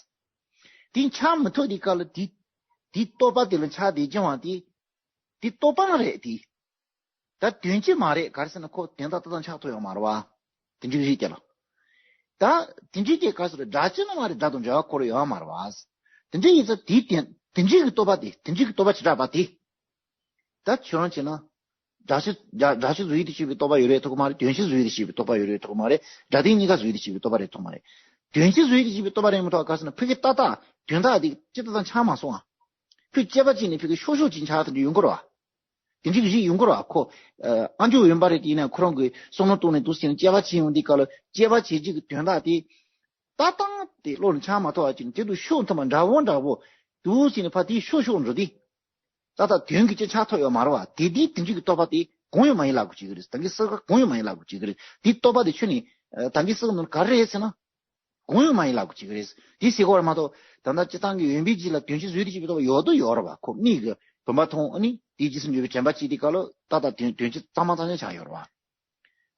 དེ་འཆར་མི་ཐུབ་དུས་སྐབས་ལ་དེ་དེའི་རྟོག་པ་དེ་ལ་འཆར་བདེ་སྐྱོང་བ་དེ། དེ་རྟོག་པ་རང་རེད་དེ། ད་དོན་སྤྱི་མ་རེད་ག་རེ་ཟེར་ན་ཁོ་དོན་དག་ཏག་ཏག་འཆར་ཐུབ་ཡོད་མ་རེད་བ། དེ་འདྲའི་རིགས་དེ་ལ། ད་དེ་འདྲའི་དེ་ག་རེ་ཟེར་སྒྲ་སྤྱི་ནི་མ་རེད། སྒྲ་དང་འབྲེལ་བ་འཁོར་ཡོད་མ་རེད་བ། དེ་འདྲའི་ཡིན་ཙང་དེའི་དོན་དེ་འདྲའི་གི་རྟོག་པ་དེ་དེ་འདྲའི་གི་རྟོག་པ་བྱེ་བྲག་པ་དེ། ད་ཁྱོད་རང་བྱས་ན། སྒྲ་ཆོས་སྒྲ་སྒྲ་ཆོས་བཟོས་ཏེ་བྱས་པའི་རྟོག་པ་ཡོད་རེད་ཐུག་གི་མ་རེད། དོན་སྤྱི་བཟོས་ཏེ་བྱས་པའི་རྟོག་པ་ཡོད་རེད་ཐུག་གི་མ་རེད། སྒྲ་དོན་གཉིས་ཀ་བཟོས་ཏེ་བྱས་པའི་རྟོག་པ་རེད་ཐུག་གི་མ་རེད། དོན་སྤྱི་བཟོས་ཏེ་བྱས་པའི་རྟོག་པ་རེད་མ་ཐུག་ག་རེ་ཟེར་ན་ཕ་གི་ཏག་ཏག་དོན་དག་དེ་ཇི་ལྟར་དང་འཆར་མ་སོང་ཨ། ཁོས་དཔྱད་པ་བྱས་ནས་ཕ་གི་ཤོག་ཤོག་ཅིག་འཆར་དེ་འདྲ་ཡོང་གི་རེད་བ། དེ་འདྲའི་གི་རིགས་ཡོང་གི་རེད་བ་ཁོ། ཨ་མཆོག་འོན་པ་རེད་དེ་ཡིན་ན་ཁོ་རང་གི་བསམ་བློ་གཏོང་ནས་འདུག་ཟེར་ནས་དཔྱད་པ་བྱས་ཡོང་དུས་སྐབས་ལ་དཔྱད་པ་བྱས་རྗེས་ཀྱི་དོན་དག་དེ། ཏག་ཏག་དེ་བློ་ལ་འཆར་མ་ཐུབ་པ་ཅིག་དེ་དུ་ཤོག་མཐུན་པ་འདྲ་བོ་འདྲ་བོ། འདུག་ཟེར་ནས་ཕར་དེའི་ཤོག་ཤོག་འགྲོ་དུས། ཏག་ཏག་དོན་གྱི་ཅི་འཆར་ཐུབ་ཡོད་མ་རེད་བ། དེ་དེའི་དེ་འདྲའི་གི་རྟོག་པ་དེ་གང་ཡང་མ་ཡིན་ལབ་དགོས་ཀྱི་རེད། ད་གིན་སྲིད་ཀ་གང་ཡང་མ་ཡིན་ལབ་དགོས་ཀྱི་རེད། དེའི་རྟོག་པ་དེ་ཁྱོན་ནས་ད་གིན་སྲིད་ཀ་ནང་ག་རེ་རེད་ཟེར་ན། གང་ཡང་མ་ཡིན་ལབ་དགོས་ཀྱི་རེད། དེ་ཟེར་གོ་བ་མ་གཏོགས་ད་ལྟ་སྤྱིར་བཏང་གི་ཡོན་པོའི་རྗེས་ལ་དོན་སྤྱི་བཟོས་ཏེ་བྱས་པའི་རྟོག་པ་ཡོད་དོ་ཡོད་རེད་བ། ཁོ་མིག་གིས་བུམ་པ་མཐོང་ཨ་ནི་དེའི་རྗེས་སུ་འཇུག་པའི་དྲན་པ་སྐྱེས་དུས་སྐབས་ལ་ཏག་ཏག་དོན་དོན་སྤྱི་གཙང་མ་གཙང་རྐྱང་ཆགས་ཡོད་རེད་བ།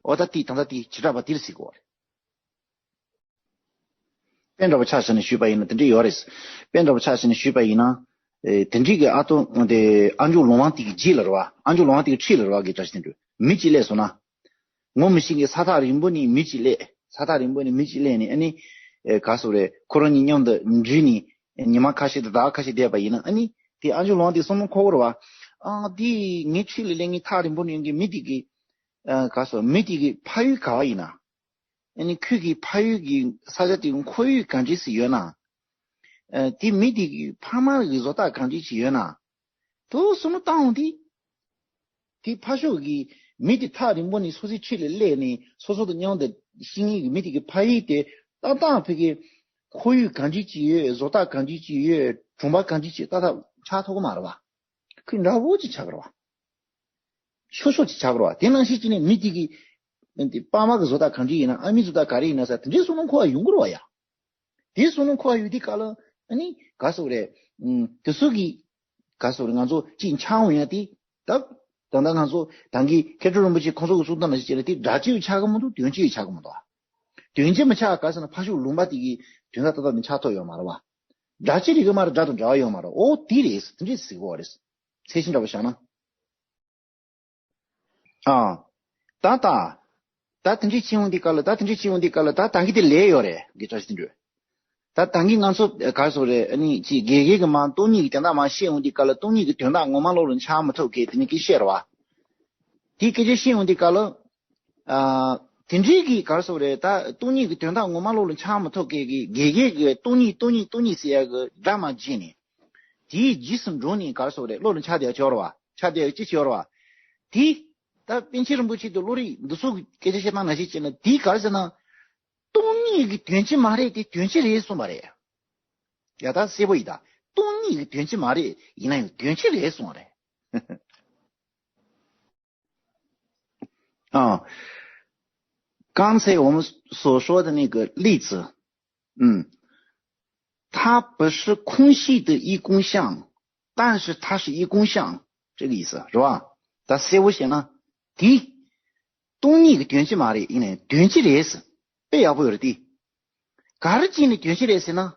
འོ་ད་དེ་ད་ལྟ་དེ་བྱེ་བྲག་པ་དེ་ལ་ཟེར་གོ་བ་རེད། དཔེ་འདྲ་པོ་ཆ་བཞག་ནས་ཞུས་པ་ཡིན་ན་དེ་འདྲ་ཡོད་རེད། དཔེ་འདྲ་པོ་ཆ་བཞག་ནས་ཞུས་པ་ཡིན་ན། ཨེ་དེ་འདྲའི་གི་ཨ་ཏོ་དེ་ཨ་མཆོག་ལོང་བ་དེ་གི་རྗེས་ལ་རེད་བ། ཨ་མཆོག་ལོང་བ་དེ་གི་འཁྲིས་ལ་རེད་བ་གི་འདྲ་ཞིག་དེ་འདྲ་མི་གཅིག་སླེབས་སོང་ན། ངོ་མི་ཤེས་མཁན་ས་ཐག་རིང་པོ་ནས་མི་གཅིག་སླེབས། ས་ཐག་རིང་པོ་ནས་མི་གཅིག་སླེབས་ནས་ཨ་ནི། ཨེ་ག་སོ་རེད། ཁོ་རང་གཉིས་མཉམ་དུ་འགྲིལ་ནས་ཉི་མ་ཁ་ཤས་དང་ཟླ་བ་ཁ་ཤས་བསྡད་པ་ཡིན་ན་ཨ་ནི་དེ་ཨ་མཆོག་ལོང་བ་དེ་བསམ་བློ་འཁོར་གི་རེད་བ། ཨ་དེ་ངའི་འཁྲིས་ལ་སླེབས་མཁན་ཐག་རིང་པོ་ནས་ཡོང་མཁན་མི་དེ་གི། ཨ་ག་སོ་མི་དེ་གི་ཕ་ཡུལ་ག་བ་ཡིན་ན། ཨ་ནི་ཁོས་གི་ཕ་ཡུལ་གི་ས་ཆ་དེ་གི་ཁོར་ཡུག་གང་འདྲ་ཞིག་ཡོད་ན། ཨ་དེ་མི་དེ་གི་ཕ་མ་གི་བཟོ་ལྟ་གང་འདྲ་ཞིག་ཡོད་ན། དུ་བསམ་བློ་བཏང་འོང་དུས། དེ་ཕར་ཕྱོགས་ཀྱི་མི་དེ་ཐག་རིང་པོ་ནས་སོ་སོའི་འཁྲིས་ལ་སླེབས་ནས་སོ་སོ་དང་མཉམ་དུ་ཤི་ངེས་ཀྱི་མི་དེ་གི་ཕ་ཡུལ་དེ་ཏག་ཏག་ཕ་གི་ཁོར་ཡུག་གང་འདྲ་ཅིག་ཡོད། བཟོ་ལྟ་གང་འདྲ་ཅིག་ཡོད། གྲོང་པ་གང་འདྲ་ཅིག་ཏག་ཏག་ཆགས་ཐུབ་ཀྱི་མ་རེད་བ། ཁོས་འདྲ་བོ་ཅིག་ཆགས་ཀྱི་རེད་བ། ཆོག་ཆོག་ཅིག་ཆགས་ཀྱི་རེད་བ། དེ་ནང་བཞིན་ཅིག་ནས་མི་དེ་གི་དེ་ཕ་མ་གི་བཟོ་ལྟ་གང་འདྲ་ཡིན་ན་ཨ་མའི་བཟོ་ལྟ་ག་རེ་ཡིན་ན་ཟེར་དེ་འདྲའི་བསམ་བློ་འཁོར་བ་ཡོང་གི་རེད་བ་ཡ། དེ་བསམ་བློ་འཁོར་བ་ཡོད་དུས་སྐབས་ལ་ཨ་ནི་ག་སོག་རེད། ཨུམ་དེ་ཚོ་གི་ག་སོག་རེད། ང་ཚོ་གཅིག་འཆར་འོང་ཡ་དེ་ད་ ད་ལྟ་ང་ཚོ་ད་གིན་མཁས་གྲུབ་རིན་པོ་ཆེ་ཁོང་ཚོ་གི་གསུང་སྟངས་ནང་བཞིན་བྱས་ན་དེ་སྒྲ་སྤྱི་ཡང་ཆགས་ཀྱི་མི་འདུག་དོན་སྤྱི་ཡང་ཆགས་ཀྱི་མི་འདུག་དོན་སྤྱི་མི་ཆགས་ག་ཟེར་ན་ཕར་ཕྱོགས་ལུང་པ་དེ་གི་དོན་དག་ཏག་ཏག་ནི་ཆགས་ཐུབ་ཡོད་མ་རེད་བ། སྒྲ་སྤྱི་རེད་གི་མ་རེད། སྒྲ་དང་སྒྲ་བ་ཡོད་མ་རེད། ཨོ་དེ་རེད། དེ་འདྲས་ཟེར་གི་ཡོད་རེད། ཚད་གཞི་འདྲ་པོ་བཞག་ན། ཨ། ད་ད། ད་དེ་འདྲས་བྱེད་འོང་དུས་སྐབས་ལ་ད་དེ་འདྲས་བྱེད་འོང་དུས་སྐབས་ལ་ད་ད་གིན་དེ་ལས་ཡོད་རེད། དགེ་བཀྲ་ཤིས་དོན་གྲུབ། ད་ད་གིན་ང་ཚོ་ག་རེ་ཟེར་རེད། ཨ་ནི་ཅིག་དགེ་རྒན་གྱིས་མར་སྟོང་ཉིད་ཀྱི་དོན་དག་མར་བཤད་འོང་དུས་སྐབས་ལ་སྟོང་ཉིད་ཀྱི་དོན་དག་ངོ་མ་བློ་ལ་འཆར་མི་ཐུབ་མཁན་དེ་ནི་སྐད་ཆ་རེད་བ། དེ་སྐད་ཆ་བཤད་འོང་དུས་སྐབས་ལ། ཨ། དེ་འདྲས་ཀྱི་ག་རེ་ཟེར་རེད། ད་སྟོང་ཉིད་ཀྱི་དོན་དག་ངོ་མ་བློ་ལ་འཆར་མི་ཐུབ་མཁན་གྱི་དགེ་རྒན་གྱིས་སྟོང་ཉིད་སྟོང་ཉིད་སྟོང་ཉིད་ཟེར་ཡག་གི་སྒྲ་མར་བརྗེས་ནས། དེའི་རྗེས་སུ་འགྲོ་ནས་ག་རེ་ཟེར་རེད། བློ་ལ་འཆར་བསྡད་ཡག་ཅིག་ཡོད་རེད་བ། འཆར་བསྡད་ཡག་ཅིག་ཡོད་རེད་བ། དེ། ད་པཎ་ཆེན་རིན་པོ་ཆེ་དང་བློ་རིག་འདི་ཚོ་གི་སྐད་ཆ་བཤད་སྟངས་ནང་བཞིན་བྱས་ན་དེ་ག་རེ་ཟེར་ན། སྟོང་ཉིད་ཀྱི་དོན་སྤྱི་མ་རེད་དེ་དོན་སྤྱི་རེད་གསུངས་པ་རེད། ཡ་ད་གསལ་པོ་ཡིན་ད། སྟོང་ཉིད་ཀྱི་དོན་སྤྱི་མ་རེད། ཡིན་ན་ཡང་དོན་སྤྱི་རེད་གསུངས་པ་རེད། 啊，刚才我们所说的那个例子，嗯，它不是空虚的一空相，但是它是一空相，这个意思是吧？ད་གསལ་པོ་བཤད་ན། དེ། སྟོང་ཉིད་ཀྱི་དོན་སྤྱི་མ་རེད། ཡིན་ནའི་དོན་སྤྱི་རེད། དཔེ་ཡག་པོ་ཡོད་རེད་དེ། ག་རེ་བྱས་ནས་དོན་སྤྱི་རེད་ཟེར་ན།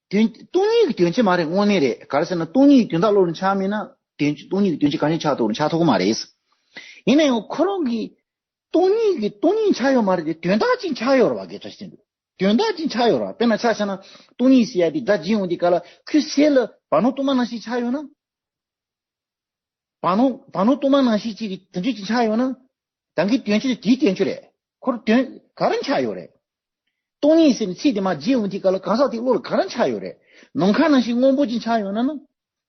དོན་སྟོང་ཉིད་ཀྱི་དོན་སྤྱི་མ་རེད། དངོས་གནས་རེད། ག་རེ་ཟེར་ན་སྟོང་ཉིད་ཀྱི་དོན་དག་བློ་ལ་འཆར་མེད་ན་དོན་སྟོང་ཉིད་ཀྱི་དོན་སྤྱི་ག་ནས་འཆར་ཐུབ་ཀྱི་རེད། འཆར་ཐུབ་ཀྱི་མ་རེད། ཡིན་ན་ཡང་ཁོ་རང་གིས་སྟོང་ཉིད་ཀྱི་སྟོང་ཉིད་འཆར་ཡོད་མ་རེད་དེ་དོན་དག་ཅིག་འཆར་ཡོད་རེད་བ། དགེ་བཀྲ་ཤིས་དོན་གྲུབ། དོན་དག་ཅིག་འཆར་ཡོད་རེད་བ། དཔེར་ན་ཆ་བཞག་ན་སྟོང་ཉིད་ཟེར་ཡ་དེ་སྒྲ་འབྱིན་འོང་དུས་སྐབས་ལ་ཁོའི་སེམས་ལ་བར་སྣང་སྟོང་པ་ནང་བཞིན་འཆར་ཡོད་ན། བར་སྣང་བར་སྣང་སྟོང་པ་ནང་བཞིན་ཅིག་གི་དེ་འདྲ་ཅིག་འཆར་ཡོད་ན། ད་གིན་དོན་སྤྱི་དེ་དེའི་དོན་སྤྱི་རེད། ཁོར་དོན་ག་རེ་འཆར་ཡོད་རེད། སྟོང་ཉིད་ཟེར་ནས་ཚིག་དེ་མར་བརྗེད་འོང་དུས་སྐབས་ལ་གང་ཟག་དེའི་བློ་ལ་ག་རེ་འཆར་ཡོད་རེད། ནམ་མཁའ་ནང་བཞིན་སྔོན་པོ་ཅིག་འཆར་ཡོད་ན་ན།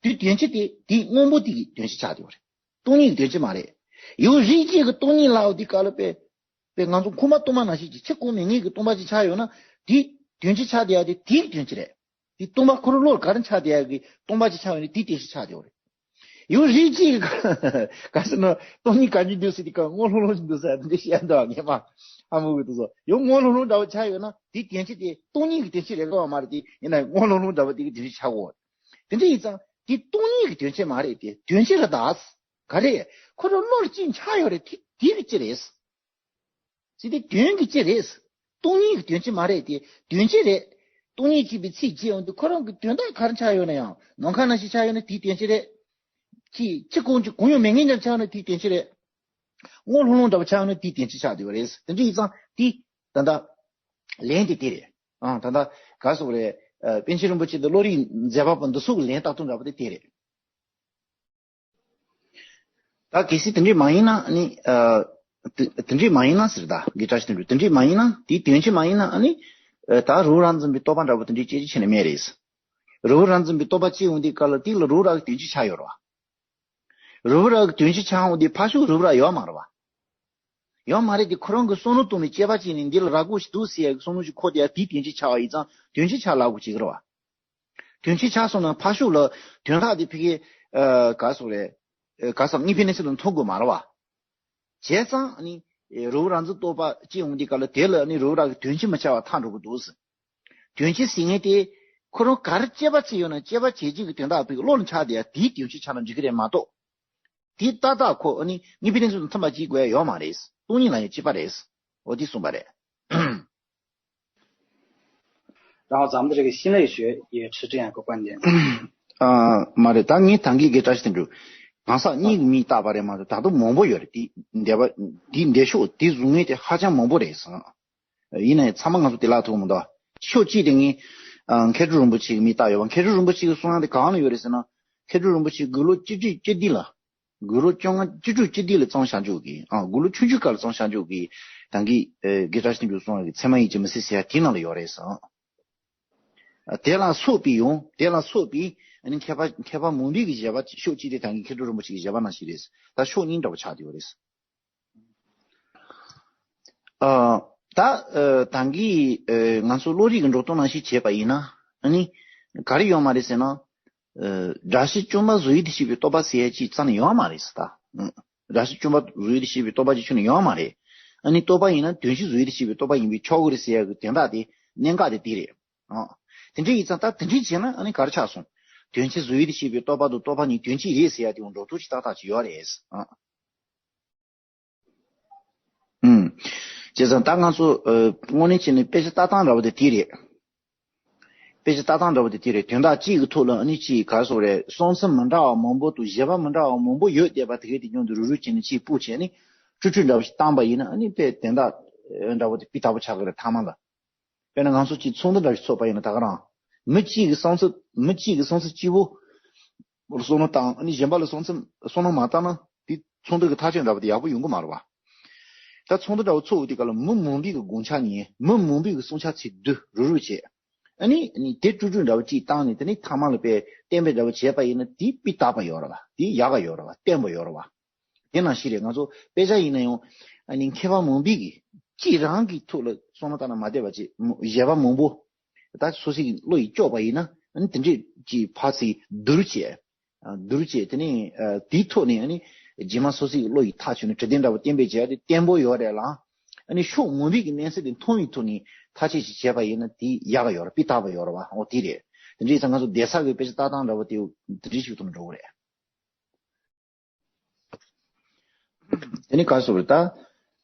དེའི་དོན་སྤྱི་དེ་དེའི་སྔོན་པོ་དེ་གི་དོན་སྤྱི་ཆགས་བསྡད་ཡོད་རེད། སྟོང་ཉིད་ཀྱི་དོན་སྤྱི་མ་རེད། ཡུལ་རིག་བྱེད་ཀྱི་སྟོང་ཉིད་ལབ་དུས་སྐབས་ལ་དཔེ། དཔེ་ང་ཚོ་ཁུག་མ་སྟོང་པ་ནང་བཞིན་གྱི་ཕྱི་ཁོག་མེད་མཁན་གྱི་སྟོང་པ་ཅིག་ཆགས་ཡོད་ན། དེའི་དོན་སྤྱི་ཆགས་བསྡད་ཡ་དེ་དེའི་དོན་སྤྱི་རེད། དེ་སྟོང་པ་ཁོ་རང་བློ་ལ་ག་རེ་འཆར་བསྡད་ཡ་གི་སྟོང་པ་ཅིག་ཆགས་ཡོད་ན་དེའི་དོན་སྤྱི་ཆགས་བསྡད་ཡོད་རེད། ཡུལ་རིག་བྱེད་ཀྱི་ག་ཟེར་ན་སྟོང་ཉིད་གང་ཅི་འདུག་ཟེར་དུས་སྐབས་སྔོ་ལྷུང་ལྷུང་ཅིག་འདུག་ཟེར་དེ་འདྲ་བཤད་འདུག་ངས་མ་ཧ་མོ་གི་འདུག་སོ། ཡང་སྔོ་ལྷུང་ལྷུང་འདྲ་བོ་ཆགས་ཡོད་ན་དེའི་དོན་སྤྱི་དེ་སྟོང་ཉིད་ཀྱི་དོན་སྤྱི་རེད་གོ་བ་མ་རེད། དེ་ཡིན་ན་སྔོ་ལྷུང་ལྷུང་འདྲ་བོ་དེ་གི་དོན་སྤྱི་ཆགས་གོ། དེ་འདྲ་ཡིན་ཙང་དེ་སྟོང་ཉིད་ཀྱི་དོན་སྤྱི་མ་རེད། དེ་དོན་སྤྱི་རེད་ད། ག་རེ། ཁོ་རང་བློ་ལ་ཅིག་འཆར་ཡོད་རེད། དེ་དེ་གི་སྤྱི་རེད། ཟེར་དེ་དོན་གྱི་སྤྱི་རེད། སྟོང་ཉིད་ཀྱི་དོན་སྤྱི་མ་རེད་དེ་དོན་སྤྱི་རེད། སྟོང་ཉིད་ཅེས་པའི་ཚིག་བརྗེད་འོང་དུས་ཁོ་རང་གི་དོན་དག་ག་རེ་ཆགས་ཡོད་ན་ཡང་ནམ་མཁའ་ནང་བཞིན་ཆགས་ཡོད་ན་དེའི་དོན་སྤྱི་རེད། ཅིག་ཅི་གང་ཅི་གང་ཡང་མེད་མཁན་ཙམ་ཆགས་ན་དེའི་དོན་སྤྱི་རེད། སྔོ་ལྷུང་ལྷུང་འདྲ་བོ་ཆགས་ན་དེའི་དོན་སྤྱི་ཆགས་བསྡད་པ་རེད། དེ་འདྲ་ཡིན་ཙང་དེ་ད་ལྟ་ལན་དེ་དེ་རེད། ཨང་ད་ལྟ་ག་སོགས་རེད། ཨ་པཎ་ཆེན་རིན་པོ་ཆེ་དང་བློ་རིག་མཛད་པ་པོ་འདི་ཚོ་གི་ལན་ལྟ་སྟངས་འདྲ་པོ་དེ་དེ་རེད། ད་གལ་སྲིད་དེ་འདྲས་མ་ཡིན་ན་ཨ་ནི། ཨ་དེ་དེ་འདྲས་མ་ཡིན་ན་ཟེར། ད་དགེ་བཀྲ་ཤིས་དོན་གྲུབ། དེ་འདྲས་མ་ཡིན་ན་དེའི་དོན་སྤྱི་མ་ཡིན་ན་ཨ་ནི། ཨ་ད་རི་བོ་རབ་འཛིན་པའི་རྟོགས་པ་འདྲ་པོ་དེ་འདྲས་སྐད་ཆ་བྱས་ནས་མེད་རེད། རི་བོ་རབ་འཛིན་པའི་རྟོགས་པ་སྐྱེ་འོང་དུས་སྐབས་ལ་དེ་ལ་རི་བོ་རབ་ཀྱི་དོན་སྤྱི་ཆགས་ཡོད་རེད་བ། རི་བོ་རབ་ཀྱི་དོན་སྤྱི་ཆགས་འོང་དུས་ཕར་ཕྱོགས་རི་བོ་རབ་ཡོད་མ་རེད་བ། ཡོད་མ་རེད་དེ་ཁོ་རང་གི་བསམ་བློ་གཏོང་ནས་དཔྱད་པ་བྱས་ནས་འདི་ལ་རབ་དགོས་ཤིག་འདུག་ཟེར་ཡག་གི་བསམ་བློ་ཞིག་འཁོར་དེ་ཡ་དེའི་དོན་སྤྱི་ཆགས་པ་ཡིན་ཙང་དོན་སྤྱི་ཆགས་ལབ་དགོས་བྱེད་ཀྱི་རེད་བ། དོན་སྤྱི་ཆགས་སོང་ན་ཕར་ཕྱོགས་ལ་དོན་དག་དེ་ཕ་གི་ཨ་ག་སོགས་རེད། ཨ་ག་སོགས་དངོས་པོའི་གནས་ཚུལ་དང་མཐུན་དགོས་མ་རེད་བ། བྱས་ཙང་ཨ་ནི་རི་བོ་རབ་འཛིན་རྟོགས་པ་སྐྱེ་འོང་དུས་སྐབས་ལ་དེ་ལ་ཨ་ནི་རི་བོ་རབ་ཀྱི་དོན་སྤྱི་མི་ཆགས་པ་ཐལ་འགྲོ་གི་འདུག་ཟེར། དོན་སྤྱི་ཟེར་མཁན་དེ་ཁོ་རང་ག་རེ་དཔྱད་པ་བྱས་ཡོད་ན་དཔྱད་པ་བྱས་རྗེས་ཀྱི་དོན་དག་ཕ་གི་བློ་ལ་འཆར་དེ་ཡ་དེའི་དོན་སྤྱི་ཆགས་ན་འགྲིག་གི་རེད་མ་གཏོགས། དེ་ཏག་ཏག་ཁོ་ཨ་ནི་དངོས་པོའི་གནས་ཚུལ་དང་མཐུན་པ་ཅིག་དགོས་ཡ་ཡོད་མ་རེད། སྟོང་ཉིད་ལ་ཡང་གཅིག་པ་རེད། འོ་དེ་གསུངས་པ་རེད། 然后咱们的这个心类学也持这样一个观点。 ཨ་མ་རེད། ད་ངས་ད་གིན་དགེ་བཀྲ་ཤིས་དོན་གྲུབ། གང་ཟག་གཉིས་ཀྱི་མིང་བཏགས་པ་རེད་མ་གཏོགས་ད་དུང་མང་པོ་ཡོད་རེད། དེ་འདས་པ་དེ་འདས་ཤོག་དེ་བཟུང་ངེས་དེ་ཧ་ཅང་མང་པོ་རེད་ཟེར། ཡིན་ནའི་ཚང་མ་ང་ཚོ་དེ་ལ་ཐུག་མི་འདུག་ཕྱོགས་གཅིག་དེ་ངས་ཨ་མཁས་གྲུབ་རིན་པོ་ཆེ་གི་མིང་བཏགས་ཡོད་པ། མཁས་གྲུབ་རིན་པོ་ཆེ་གི་གསུང་ཡག་དེ་གང་ལ་ཡོད་རེད་ཟེར་ན། མཁས་གྲུབ་རིན་པོ་ཆེ་དགུང་ལོ་བཅུ་དྲུག་བཅུ་བདུན་ལ། དགུང་ལོ་བཅོ་ལྔ་བཅུ་དྲུག་བཅུ་བདུན་ལ་གཙང་བྱང་ཆུབ་ཀྱི། ཨ་དགུང་ལོ་ཆུང་ཆུང་སྐབས་ལ་གཙང་བྱང་ཆུབ་ཀྱི་ད་གིན་ཨེ་དགེ་བཀྲ་ཤིས་དོན་གྲུབ་གསུང་ཡག་གི་ཚད་མ་ཡིད་ཀྱི་མུན་སེལ་ཟེར་ཡག་དེ་ནང་ལ་ཡོད་རེད་ཟེར། ཨ་དེ་ལ་སོགས་པའི་ཡང་དེ་ལ་སོགས་པའི་ཨ་ནི་མཁས་པ་མཁས་པ་མང་པོའི་གི་བཞེད་པ་ཕྱོགས་གཅིག་དེ་ད་གིན་མཁས་གྲུབ་རིན་པོ་ཆེ་གི་བཞེད་པ་ནང་བཞིན་རེད། ད་ཕྱོགས་གཉིས་འདྲ་བོ་ཆགས་བསྡད་ཡོད་རེད། ཨ་ད་ཨ་ད་གིན་ཨ་ང་ཚོ་བློ་རིག་གི་འགྲོ་སྟངས་ནང་བཞིན་བྱས་པ་ཡིན་ན་ཨ་ནི་ག་རེ་ཡོད་མ་རེད་ཟེར་ན། ཨ་སྒྲ་གཞི་བཅོམ་པ་བཟོ་ཡུལ་དུ་བྱས་པའི་རྟོག་པ་ཟེར་ཡག་ཅིག་རྩ་ནས་ཡོད་མ་རེད་ཟེར་ད། ཨ་སྒྲ་གཞི་བཅོམ་པ་བཟོ་ཡུལ་དུ་བྱས་པའི་རྟོག་པ་ཅིག་ཁྱོན་ནས་ཡོད་མ་རེད། ཨ་ནི་རྟོག་པ་ཡིན་ན་དོན་གཞི་བཟོ་ཡུལ་དུ་བྱས་པའི་རྟོག་པ་ཡིན་པས་ཆོག་གི་རེད་ཟེར་ཡག་གི་དོན་དག་དེ་གནད་འགག་དེ་དེ་རེད། ཨ། དེ་འདྲ་ཡིན་ཙང་ད་དེ་འདྲ་བྱས་ན་ཨ་ནི་ག་རེ་ཆགས་སོང་། དོན་སྤྱི་བཟོ་ཡུལ་དུ་བྱེད་པའི་རྟོག་པ་དང་རྟོག་པ་ཉིད་དོན་སྤྱི་རེད་ཟེར་ཡ་དེ་འགྲོ་ཐུག་ཅིག་ཏག་ཏག་ཅིག་ཡོད་རེད། ཨ། ཨུམ། བྱས་ཙང་ད་ང་ཚོ་ཨ། དངོས་གནས་བྱས་ནས་དཔེ་ཆ་ལྟ་སྟངས་འདྲ་བོ་དེ་དེ་རེད། དཔེ་ཆ་ལྟ་སྟངས་འདྲ་བོ་དེ་དེ་རེད། དོན་དག་གཅིག་གི་ཐོག་ལ་ཨ་ནི་གཅིག་ག་རེ་ཟེར་དགོས་རེད། གསུང་ཚུལ་མི་འདྲ་བ་མང་པོ་དང་བཞེད་པ་མི་འདྲ་བ་མང་པོ་ཡོད་བསྡད་པ་དེ་གའི་དེ་མཉམ་དུ་རུབ་རུབ་བྱས་ནས་གཅིག་སྤུས་བྱས་ནས་དཀྲུག་དཀྲུག་འདྲ་བོ་ཞིག་བཏང་པ་ཡིན་ན་ཨ་ནི་དཔེ་དོན་དག་འདྲ་བོ་དེ་སྤུས་དག་པོ་ཆགས་ཀྱི་རེད་མཐའ་མ་ལ། དཔེར་ན་ང་ཚོ་གཅིག་ཚོགས་འདུ་འདྲ་ཞིག་ཚོགས་པ་ཡིན་ན་ད་ག་རང་། མི་གཅིག་གི་གསུང་ཚུལ་མི་གཅིག་གི་གསུང་ཚུལ་གཅིག་པོ་བསམ་བློ་བཏང་ཨ་ནི་གཞན་པ་ལ་གསུང་ཚུལ་བསམ་བློ་མ་བཏང་ན་དེ་ཚོགས་འདུ་གི་ཐག་གཅོད་འདྲ་བོ་དེ་ཡག་པོ་ཡོང་གི་མ་རེད་བ། ད་ཚོགས་འདུ་འདྲ་བོ་ཚོགས་དུས་སྐབས་ལ་མི་མང་པོའི་གི་དགོངས་འཆར་ཉན། མི་མང་པོའི་གི་གསུང་འཆར་ཚིག་བསྡུ་རུབ་རུབ་བྱས། ཨ་ནི་ཨ་ནི་དེ་དཀྲུག་དཀྲུག་འདྲ་བོ་གཅིག་བཏང་ནས་དེ་ནས་མཐའ་མ་ལ་དཔེ་གཏན་འབེབས་འདྲ་བོ་བྱས་པ་ཡིན་ན་དེ་སྤུས་དག་པ་ཡོད་རེད་བ། དེ་ཡག་ག་ཡོད་རེད་བ། བརྟན་པོ་ཡོད་རེད་བ། དེ་ནང་བཞིན་རེད། ང་ཚོ་དཔེ་ཆ་ཡིན་ན་ཡང་ཨ་ནི་མཁས་པ་མང་པོའི་གི་གཅིག་རང་གི་ཐོག་ལ་བསམ་བློ་བཏང་ན་མ་བསྡད་པ་བྱས་གཞན་པ་མང་པོ་ད་སོ་སོའི་གི་བློ་ཡིས་ལྕོགས་པ་ཡིན་ན་ཨ་ནི་དེ་འདྲས་ཀྱི་ཕར་ཚུར་བསྡུར་བྱས། བསྡུར་བྱས་དེ་ནས་དེའི་ཐོག་ནས་ཨ་ནི་རྗེས་མ་སོ་སོའི་གི་བློ་ཡིས་ཐག་ཆོད་ནས་གྲོས་དོན་འདྲ་བོ་གཏན་འབེབས་བྱས་ཏེ་བརྟན་པོ་ཡོད་རེད་ལ། ཨ་ནི་ཕྱོགས་མང་པོའི་གི་གནས་ཚུལ་དེ་མཐོང་བའི་ཐོག་ནས་ཐག་གཅོད་ཅིག་བྱས་པ་ཡིན་ན་དེ་ཡག་ག་ཡོད་རེད། སྤུས་དག་པ་ཡོད་རེད་བ། འོ་དེ་རེད། དེ་འདྲས་ཙང་ང་ཚོ་བསྡད་ས་གི་དཔེ་ཆ་ལྟ་སྟངས་འདྲ་བོ་དེ་དེ་འདྲས་ཞིག་ཐོག་ནས་འགྲོ་གི་རེད། དེ་ནི་ག་རེ་ཟེར་དགོས་རེད་ད།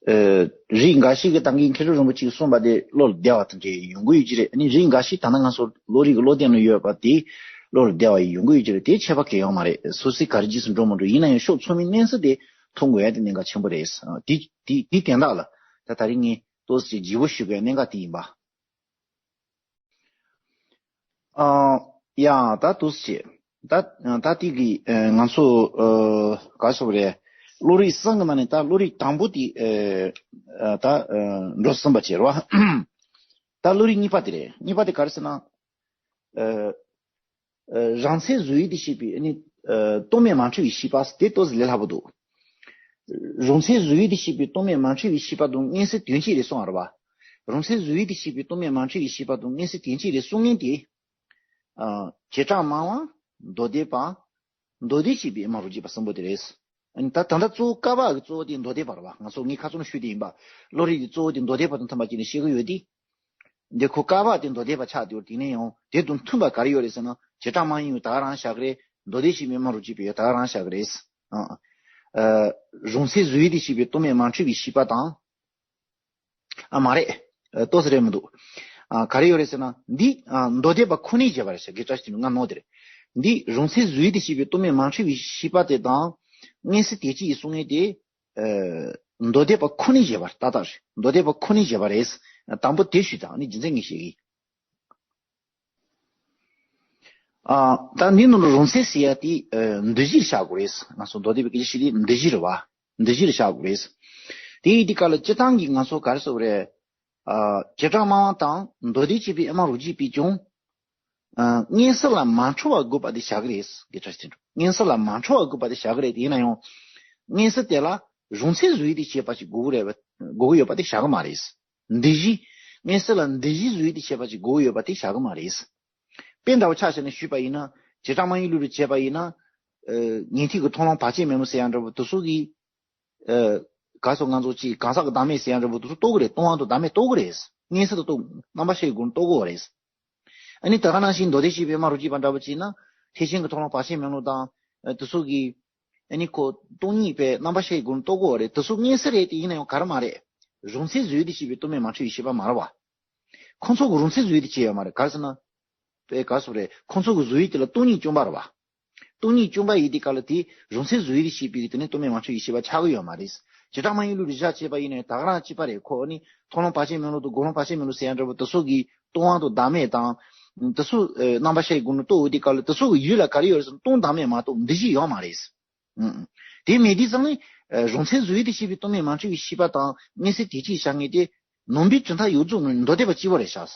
ཨ། རིགས་འགའ་ཞིག་གིས་ད་གིན་མཁས་གྲུབ་རིན་པོ་ཆེས་གསུངས་པ་དེ་བློ་ལ་བདེ་བ་དེ་འདྲ་ཡོང་གི་ཡོད་ཀྱི་རེད། ཨ་ནི་རིགས་འགའ་ཞིག་ད་ལྟ་ང་ཚོ་བློ་རིག་གི་བློ་ལྡན་ལ་ཡོད་པ་དེ་བློ་ལ་བདེ་བ་ཡོང་གི་ཡོད་ཀྱི་རེད། དེ་ཁྱད་པར་གང་ཡང་མ་རེད། སོ་སོའི་ག་རེ་རྗེས་སུ་འགྲོ་མི་འགྲོ་ཡིན་ན་ཡང་ཕྱོགས་ཚང་མའི་གནས་ཚུལ་དེ་མཐོང་དགོས་ཡ་དེ་གནད་འགག་ཆེན་པོ་རེད། ཨ། དེ་དེ་དེ་དོན་དག་ལ་ད་ད་རིང་ངས་ཏོག་ཙམ་ལྗིད་པོ་ཞུ་དགོས་ཡ་གནད་འགག་དེ་ཡིན་པ། ཨ། ཡ། ད་འདུག་སེ་བྱས། ད་ད་ལྟའི་གི་ཨ་ང་ཚོ་ཨ་ག་རེ་ཟེར་དགོས་རེད། བློ་རིག་གསུམ་གི་ནང་ནས་ད་བློ་རིག་དང་པོ་དེ་ཨ་ཨ་ད་ཨ་འགྲོ་ཟིན་པ་བྱས་རེད་བ། ད་བློ་རིག་གཉིས་པ་དེ་རེད། གཉིས་པ་དེ་ག་རེ་ཟེར་ན། ཨ་ཨ་རང་མཚན་བཟོ་ཡུལ་དུ་བྱེད་པའི་ཨ་ནི་ཨ་རྟོག་མེད་མ་འཁྲུལ་བའི་ཤེས་པ་དེ་ཏོག་ཙམ་ལས་སླ་པོ་འདུག་རང་མཚན་བཟོ་ཡུལ་དུ་བྱེད་པའི་རྟོག་མེད་མ་འཁྲུལ་བའི་ཤེས་པ་དང་མངོན་གསལ་དོན་གཅིག་རེད་གསུངས་པ་རེད་བ། རང་མཚན་བཟོ་ཡུལ་དུ་བྱེད་པའི་རྟོག་མེད་མ་འཁྲུལ་བའི་ཤེས་པ་དང་མངོན་གསལ་དོན་གཅིག་རེད་གསུང་མཁན་དེ། ཨ། བྱེ་བྲག་སྨྲ་བ། མདོ་སྡེ་པ། མདོ་སྡེ་བྱེད་པའི་ཨེ་མ་རོ་བརྒྱད་པ་གསུམ་པོ་དེ་རེད། ཨ་ནི་ད་ད་ལྟ་གཙོ་བོ་ཀ་བ་གི་གཙོ་བོ་དེ་མདོ་སྡེ་པ་རེད་བ། ང་ཚོ་ངས་ཁ་སང་ཞུས་དེ་ཡིན་པ། བློ་རིག་གི་གཙོ་བོ་དེ་མདོ་སྡེ་པ་དང་མཐུན་པ་བྱས་ནས་བཤད་ཀྱི་ཡོད་དེ། འདི་ཁོ་ཀ་བ་དེ་མདོ་སྡེ་པ་ཆགས་བསྡད་ཡོད་རེད། དེ་ནས་ཡང་དེ་དང་མཐུན་པ་ག་རེ་ཡོད་རེད་ཟེར་ན་བྱེ་བྲག་སྨྲ་བའི་ཡུལ་ད་ག་རང་བཞག་གི་རེད། མདོ་སྡེ་བྱེད་པའི་ཨེ་མ་རོ་བརྒྱད་པའི་ཡུལ་ད་ག་རང་བཞག་གི་རེད། ཨ། ཨ། རང་མཚན་བཟོ་ཡུལ་དུ་བྱེད་པའི་རྟོག་མེད་མ་འཁྲུལ་བའི་ཤེས་པ་དང་། ཨ་མ་རེད། ཨ་ཏོག་ཙམ་རེད་མི་འདུག་ཨ་ག་རེ་ཡོད་རེད་ཟེར་ན་འདི་ཨ་མདོ་སྡེ་པ་ཁོ་ནས་བྱས་པ་རེད་ཟེར། དགེ་བཀྲ་ཤིས་ནོར་བུས་ལབ་དེ་རེད། འདི་རང་མཚན་བཟོ་ཡུལ་དུ་བྱེད་པའི་རྟོག་མེད་མ་འཁྲུལ་བའི་ཤེས་པ་དེ་དང་། མངོན་གསལ་དོན་གཅིག་གསུང་མཁན་དེ། ཨ་མདོ་སྡེ་པ་ཁོ་ནས་བྱས་པ་ཏག་ཏག་རེད། མདོ་སྡེ་པ་ཁོ་ནས་བྱས་པ་རེད། དང་པོ་དེ་ཞུས་དང་ནི་རྒྱུ་མཚན་ངས་བཤད་གི། ཨ། ད་འདི་ནང་ལ་རང་མཚན་ཟེར་ཡ་དེ་ཨ་འདུ་བྱེད་ལ་བཞག་དགོས་རེད། ང་ཚོ་མདོ་སྡེ་པའི་སྐད་ཆ་བཤད་དུས་འདུ་བྱེད་རེད་བ། འདུ་བྱེད་ལ་བཞག་དགོས་རེད། དེ་ཡིན་དུས་སྐབས་ལ་སྤྱིར་བཏང་གི་ང་ཚོ་ག་རེ་ཟེར་དགོས་རེད། ཨ། བྱེ་བྲག་སྨྲ་བ་དང་མདོ་སྡེ་བྱེད་པའི་ཨེ་མ་རོ་བརྒྱད་པས་ཀྱང་། ཨ། མངོན་གསལ་ལ་མ་འཁྲུལ་བ་དགོས་པ་དེ་བཞག་གི་རེད། དགེ་བཀྲ་ཤིས་དོན་གྲུབ། མངོན་གསལ་ལ་མ་འཁྲུལ་བ་དགོས་པ་དེ་བཞག་གི་རེད། ཡིན་ན་ཡང་། མངོན་གསལ་དེ་ལ་རང་མཚན་བཟོ་ཡུལ་དུ་བྱེད་པ་ཞིག་དགོས་ཀྱི་རེད་པ། དགོས་ཀྱི་ཡོད་པ་དེ་བཞག་གི་མ་རེད། འདུ་བྱེད། མངོན་གསལ་ལ་འདུ་བྱེད་བཟོ་ཡུལ་དུ་བྱེད་པ་ཅིག་དགོས་ཡོད་པ་དེ་བཞག་གི་མ་རེད། དཔེ་འདྲ་བོ་ཆ་བཞག་ནས་ཞུས་པ་ཡིན་ན། བྱེ་བྲག་སྨྲ་བའི་ལུགས་ལ་བྱས་པ་ཡིན་ན། ཨ། ཉན་ཐོས་ཀྱི་མཐོང་ལམ་བར་ཆད་མེད་ལམ་ཟེར་ཡ་འདྲ་བོ་དེ་ཚོ་གིས། ཨ། ག་སོགས་ང་ཚོ་ཅིག་གང་ཟག་གི་བདག་མེད་ཟེར་ཡ་འདྲ་བོ་དེ་ཚོ་རྟོགས་ཀྱི་རེད། སྟོང་པ་དང་བདག་མེད་རྟོགས་ཀྱི་རེད། མངོན་གསལ་དུ་རྟོགས། རྣམ་པར་ཤེས་ཀྱི་སྒོ་ནས་རྟོགས་ཀྱི་ཡོད་རེད། ཨ་ནི་ད་ག་ནང་བཞིན་མདོ་སྡེ་བྱེད་པའི་ཨེ་མ་རོ་བརྒྱད་པ་འདྲ་བོ་བྱས་ན། ཐེག་ཆེན་གྱི་མཐོང་ལམ་བར་ཆད་མེད་ལམ་དང་། ཨ། དེ་ཚོ་གིས། ཨ་ནི་ཁོ་སྟོང་ཉིད་པའི་རྣམ་པར་ཤེས་ཀྱི་སྒོ་ནས་རྟོགས་ཀྱི་ཡོད་རེད། དེ་ཚོ་མངོན་གསལ་རེད་དེ་ཡིན་ན་ཡང་ག་རེ་མ་རེད། རང་མཚན་བཟོ་ཡུལ་དུ་བྱེད་པའི་རྟོག་མེད་མ་འཁྲུལ་བའི་ཤེས་པ་མ་རེད་བ། ཁོང་ཚོ་གི་རང་མཚན་བཟོ་ཡུལ་དུ་བྱས་ཡོད་མ་རེད། ག་རེ་ཟེར་ན། པའི་ག་སོགས་རེད། ཁོང་ཚོ་གི་བཟོ་ཡུལ་དེ་ལ་སྟོང་ཉིད་བཅོམ་པ་རེད་བ། སྟོང་ཉིད་བཅོམ་པ་ཡིན་དུས་སྐབས་ལ་དེ་རང་མཚན་བཟོ་ཡུལ་དུ་བྱེད་པའི་དེ་ནི་རྟོག་མེད་མ་འཁྲུལ་བའི་ཤེས་པ་ཆགས་ཀྱི་ཡོད་མ་རེད། བྱེ་བྲག་སྨྲ་བའི་ལུགས་ལ་བཞག་བྱས་པ་ཡིན་ནའི་ད་ག་རང་གཅིག་པ་རེད། ཁོ་ནི་མཐོང་ལམ་བར་ཆད་མེད་ལམ་དང་སྒོམ་ལམ་བར་ཆད་མེད་ལམ་ཟེར་ཡ་འདྲ་བོ་དེ་ཚོ་གི་སྟོང་པ་དང་བདག་མེད་དང་། དེ་ཚོ་ཨེ་རྣམ་པར་ཤེས་ཀྱི་སྒོ་ནས་རྟོགས་འོས་དུས་སྐབས་ལ་དེ་ཚོ་གི་ཡུལ་ལ་ག་རེ་ཡོད་རེད་ཟེར་ན་སྟོང་བདག་མེད་མ་གཏོགས་འདུ་བྱེད་ཡོད་མ་རེད། ཨང་། དེ་མེད་དུས་ཙང་ནི་ཨེ་རང་མཚན་བཟོ་ཡུལ་དུ་བྱེད་པའི་རྟོག་མེད་མ་འཁྲུལ་བའི་ཤེས་པ་དང་མངོན་གསལ་དོན་གཅིག་བཞག་མཁན་དེ་ནང་པའི་གྲུབ་མཐའ་ཡོངས་རྫོགས་ནི་མདོ་སྡེ་པ་གཅིག་པོ་རེད་བཞག་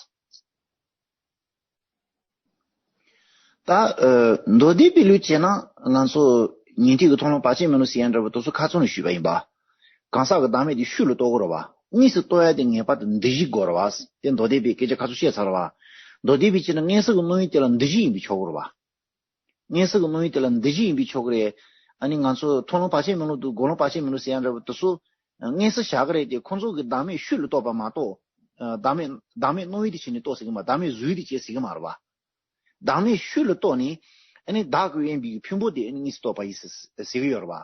ད་ཨ་མདོ་སྡེ་པའི་ལུགས་བྱས་ན་ང་ཚོ་ཉན་ཐོས་ཀྱི་མཐོང་ལམ་བར་ཆད་མེད་ལམ་ཟེར་ཡ་འདྲ་བོ་དེ་ཚོ་ཁ་ཚོན་ནས་ཞུས་པ་ཡིན་པ། གང་ཟག་གི་བདག་མེད་དེ་ཤུགས་ལ་རྟོགས་དགོས་རེད་བ། དངོས་སུ་རྟོགས་ཡ་དེ་ངེས་པར་དུ་འདུ་བྱེད་དགོས་རེད་བ། དེ་མདོ་སྡེ་པའི་སྐད་ཆ་ཁ་ཚོན་བཤད་ཚར་བ། མདོ་སྡེ་པའི་ཕྱིར་ན་མངོན་སུམ་གྱི་སྣང་བའི་དེ་ལ་འདུ་བྱེད་ཡིན་པས་ཆོག་གི་རེད་བ། མངོན་སུམ་གྱི་སྣང་བའི་དེ་ལ་འདུ་བྱེད་ཡིན་པས་ཆོག་གི་རེད། ཨ་ནི་ང་ཚོ་མཐོང་ལམ་བར་ཆད་མེད་ལམ་དང་སྒོམ་ལམ་བར་ཆད་མེད་ལམ་ཟེར་ཡ་འདྲ་བོ་དེ་ཚོ་དངོས་སུ་བཞག་གི་རེད་དེ་ཁོང་ཚོ་གི་བདག་མེད་ཤུགས་ལ་རྟོགས་པ་མ་གཏོགས། ཨ་བདག་མེད་བདག་མེད་སྣང་བའི་དེ་བྱས་ནས་རྟོགས་ཟེར་གི་མ། བདག་མེད་བཟོ་ཡུལ་དེ་བྱས་ཟེར་གི་མ་རེད་བ། བདག་མེད་ཤུགས་ལ་རྟོགས་ནས། ཨ་ནི་བདག་གིས་དབེན་པའི་ཕུང་པོ་དེ་ཨ་ནི་གཉིས་སུ་རྟོག་པ་ཡིན་ཟེར་ཟེར་གྱི་ཡོད་རེད་བ།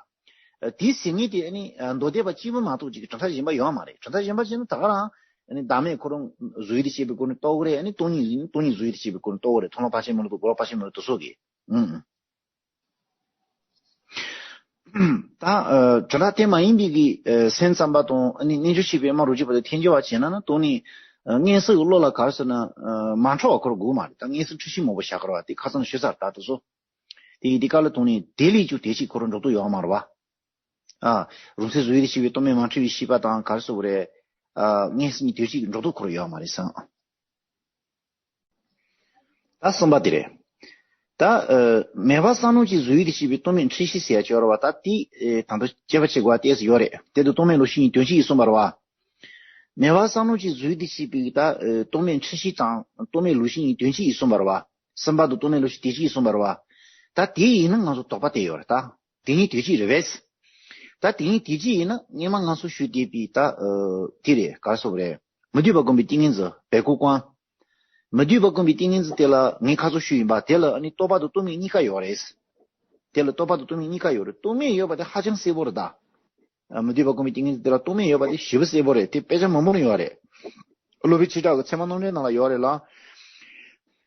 ཨ་དེའི་ཟེར་མཁན་དེ་ཨ་ནི་ཨ་མདོ་སྡེ་པ་གཅིག་པུ་མ་གཏོགས་ཅིག་གྲུབ་མཐའ་གཞན་པ་ཡོད་མ་རེད། གྲུབ་མཐའ་གཞན་པ་བྱས་ན་ད་ག་རང་ཨ་ནི་བདག་མེད་ཁོ་རང་བཟོ་ཡུལ་དུ་བྱེད་པའི་སྒོ་ནས་རྟོགས་ཀྱི་རེད། ཨ་ནི་སྟོང་ཉིད་ཡིན་སྟོང་ཉིད་བཟོ་ཡུལ་དུ་བྱེད་པའི་སྒོ་ནས་རྟོགས་ཀྱི་རེད། མཐོང་ལམ་བར་ཆད་མེད་ལུགས་དང་རྒོལ་བ་བར་ཆད་མེད་ལུགས་དེ་ཚོ་གིས། ཨུམ། ད་ཨ་གྲུབ་མཐའ་དེ་མ་ཡིན་པའི་གི་ཨ་སེམས་ཙམ་པ་དང་ཨ་ནི་རྣལ་འབྱོར་ཤེས་པའི་དམར་རོ་གཅིག་པ་དེ་འཐེན་འགྱུར་བ་བྱས་ན་ན་དོན་ནི་ཨ་མངོན་སུམ་གྱི་བློ་ལ་ག་རེ་ཟེར་ན་ཨ་མ་འཕྲོ་བ་ཁོ་རང་དགོས་མ་རེད། ད་མངོན་སུམ་འཁྲུལ་ཤེས་མང་པོ་བཞག་གི་རེད་བ། དེ་ཁ་སང་ཞུས་ཚར། ད་དེ་ཚོ་དེ་ཡི་དེ་ག་ལ་དོན་ནི་དེ་ལས་ཀྱང་དེ་གཅིག་ཁོ་རང་འགྲོ་དུ་ཡོད་མ་རེད་བ། ཨ་རང་སེམས་བཟོ་ཡུལ་དུ་བྱེད་པའི་རྟོག་མེད་མ་འཁྲུལ་བའི་ཤེས་པ་དང་ག་རེ་ཟེར་དགོས་རེད། ཨ་མངོན་སུམ་གཉིས་དོན་གཅིག་འགྲོ་དུ་ཁོ་རང་ཡོད་མ་རེད་བསམ། ད་གསུམ་པ་དེ་རེད། ད་ཨ་མེད་པ་བསམ་བློ་གཅིག་བཟོ་ཡུལ་དུ་བྱེད་པའི་རྟོག་མེད་འཁྲུལ་ཤེས་ཟེར་ཡ་ཅིག་ཡོད་རེད་བ། ད་དེ་ཨེ་ད་དུང་དཔྱད་པ་བྱེད་དགོས་པ་ཏོག་ཙམ་ཡོད་རེད། དེ་དུ་རྟོག་མེད་ལུགས་ཤེས་གཉིས་དོན་གཅིག་ཡིན་གསུངས་པ་རེད་བ། མེད་པ་བསམ་བློ་གཅིག་བཟོ་ཡུལ་དུ་བྱེད་པའི་ད་ཨེ་རྟོག་མེད་འཁྲུལ་ཤེས་དང་རྟོག་མེད་ལུགས་ཤེས་གཉིས་དོན་གཅིག་ཡིན་གསུངས་པ་རེད་བ། གསུམ་པ་དུ་རྟོག་མེད་ལུགས་ཤེས་དོན་གཅིག་ཡིན་གསུངས་པ་རེད་བ། ད་དེ་ཡིན་ན་ང་ཚོ་དོགས་པ་དེ་ཡོད་རེད་ད། དེ་གཉིས་དོན་གཅིག་རེད་པས། ད་དེ་གཉིས་དོན་གཅིག་ཡིན་ན་སྔོན་མ་ང་ཚོ་ཞུས་བསྡད་པའི་ད་ཨ་དེ་རེད། ག་རེ་ཟེར་དགོས་རེད། མི་སྡུག་པ་སྒོམ་པའི་ཏིང་ངེ་འཛིན་སྦས་སྐུང་བསྐང་། མི་སྡུག་པ་སྒོམ་པའི་ཏིང་ངེ་འཛིན་དེ་ལ་ངས་ཁ་སང་ཞུས་ཡིན་པ། དེ་ལ་ཨ་ནི་རྟོག་པ་དང་རྟོག་མེད་གཉིས་ཀ་ཡོད་རེད། དེ་ལ་རྟོག་པ་དང་རྟོག་མེད་གཉིས་ཀ་ཡོད་རེད། རྟོག་མེད་ཡོད་པ་དེ་ཧ་ཅང་གསལ་པོ་རེད་ད། ཨ་མི་སྡུག་པ་སྒོམ་པའི་ཏིང་ངེ་འཛིན་དེ་ལ་རྟོག་མེད་ཡོད་པ་དེ་ཞེ་པོ་གསལ་པོ་རེད། དེ་དཔེ་ཆ་མང་པོ་ནང་ཡོད་རེད། སློབ་དཔོན་ཆོས་གྲགས་ཀྱི་ཚད་མ་རྣམ་འགྲེལ་ནང་ལ་ཡོད་རེད་ལ།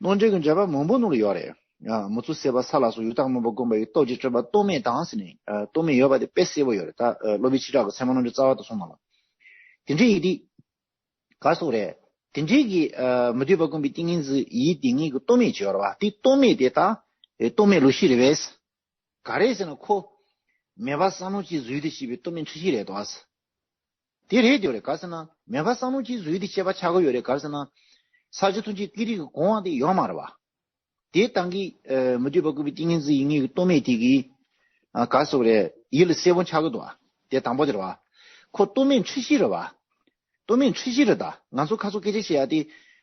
རྣམ་འགྲེལ་གྱི་འགྲེལ་པ་མང་པོ་ནང་ལ་ཡོད་རེད། ཡང་མི་ཚུགས་སྲེད་པ་ས་ལ་སོགས་ཡུལ་རྟག་མུན་པ་བསྒོམས་པ་ཡི་སྟོབས་ཀྱིས་གྲུབ་པ་རྟོག་མེད་དང་ཟེར་ནས་ཨ་རྟོག་མེད་ཡོད་པ་དེ་དཔེ་གསལ་པོ་ཡོད་རེད། ད་ཨ་སློབ་དཔོན་ཆོས་གྲགས་ཀྱི་ཚད་མ་རྣམ་འགྲེལ་རྩ་བ་དང་གསུམ་ནང་ལ། དེ་འདྲའི་ཡིན་དུས་ག་རེ་ཟེར་དགོས་རེད། དེ་འདྲའི་གི་ཨ་མི་སྡུག་པ་སྒོམ་པའི་ཏིང་ངེ་འཛིན་ཡིད་དེ་ཉིད་ཀྱི་རྟོག་མེད་ཅིག་ཡོད་རེད་བ། དེ་རྟོག་མེད་དེ་ད་ཨེ་རྟོག་མེད་ལུགས་ཤེས་རེད་པས། ག་རེ་ཟེར་ན་ཁོ་མེད་པ་བསམ་བློ་གཅིག་བཟོ་ཡུལ་དུ་བྱེད་པའི་རྟོག་མེད་འཁྲུལ་ཤེས་རེད་དོ། དེ་རེད་དེ་རེད། ག་རེ་ཟེར་ན་མེད་པ་བསམ་བློ་གཅིག་བཟོ་ཡུལ་དུ་བྱེད་པ་ཆགས་ཀྱི་ཡོད་རེད། ག་རེ་ཟེར་ན་ས་བཅུ་ཐམས་ཅད་ཀྱི་རིགས་ཀྱི་གོང་བ་དེ་ཡོད་མ་རེད་བ། དེ་དང་གི་ཨ་མི་སྡུག་པ་སྒོམ་པའི་ཏིང་ངེ་འཛིན་ཡིད་ཉིད་ཀྱི་རྟོག་མེད་དེ་གི་ཨ་ག་རེ་ཟེར་དགོས་རེད། ཡིད་ལ་གསལ་པོ་ཆགས་ཀྱི་འདུག་བ། དེ་དང་པོ་དེ་རེད་བ། ཁོ་རྟོག་མེད་འཁྲུལ་ཤེས་རེད་བ། རྟོག་མེད་འཁྲུལ་ཤེས་རེད་ད། ང་ཚོ་ཁ་སང་སྐད་ཆ་བཤད་ཡ་དེ།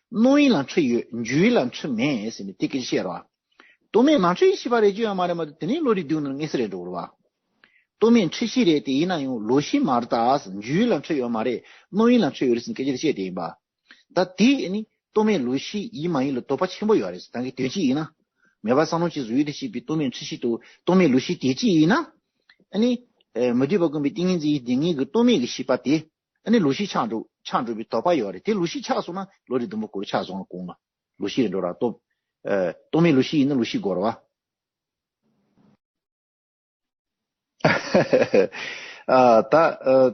སྣང་ཡུལ་ལ་འཁྲུལ་ཡོད། འཇུག་ཡུལ་ལ་འཁྲུལ་མེད་ཟེར་ནས་དེ་སྐད་ཆ་བཤད་རེད་བ། རྟོག་མེད་མ་འཁྲུལ་ཡིད་ཤེས་པ་རེད་ཅེས་ཡང་མ་རེད་མ་གཏོགས་དེ་ནས་བློ་རིག་སྡུག་ནི་དངོས་སུ་རེད་འགྲོ་རེད་བ། རྟོག་མེད་འཁྲུལ་ཤེས་རེད་དེ་ཡིན་ན་ཡང་ལོག་ཤེས་མ་རེད་ད། འཇུག་ཡུལ་ལ་འཁྲུལ་ཡོད་མ་རེད། སྣང་ཡུལ་ལ་འཁྲུལ་ཡོད་རེད་ཟེར་ནས་སྐད་ཆ་དེ་བཤད་དེ་ཡིན་པ། ད་དེ་ནི་རྟོག་མེད་ལུགས་ཤེས་ཡིན་མ་ཡིན་ལ་དོགས་པ་ཆེན་པོ་ཡོད་རེད། ད་གི་དོན་གཅིག་ཡིན་ན། མེད་པ་བསམ་བློ་གཅིག་བཟོ་ཡུལ་དུ་བྱེད་པའི་རྟོག་མེད་འཁྲུལ་ཤེས་དང་རྟོག་མེད་ལུགས་ཤེས་དེ་གཅིག་ཡིན་ན། ཨ་ནི། ཨེ་མི་སྡུག་པ་སྒོམ་པའི་ཏིང་ངེ་འཛིན་ཡིད་དེ་ཉིད་ཀྱི་རྟོག་མེད་ཀྱི་ཤེས་པ་དེ། ཨ་ནི་ལོག་ཤེས་ཆགས་འགྲོ་ཆགས་འགྲོ་བའི་དོགས་པ་ཡོད་རེད། དེ་ལོག་ཤེས་ཆགས་སོང་ན་བློ་རིག་སྡུག་པོ་སྐོར་ཆགས་སོང་ལ་གོང་ལ། ལོག་ཤེས་རེད་འགྲོ་ར་སྟོབས། ཨེ་རྟོག་མེད་ལུགས་ཤེས་ཡིན་ན་ལོག་ཤེས་དགོས་རེད་བ། ཨ་ད་ཨ་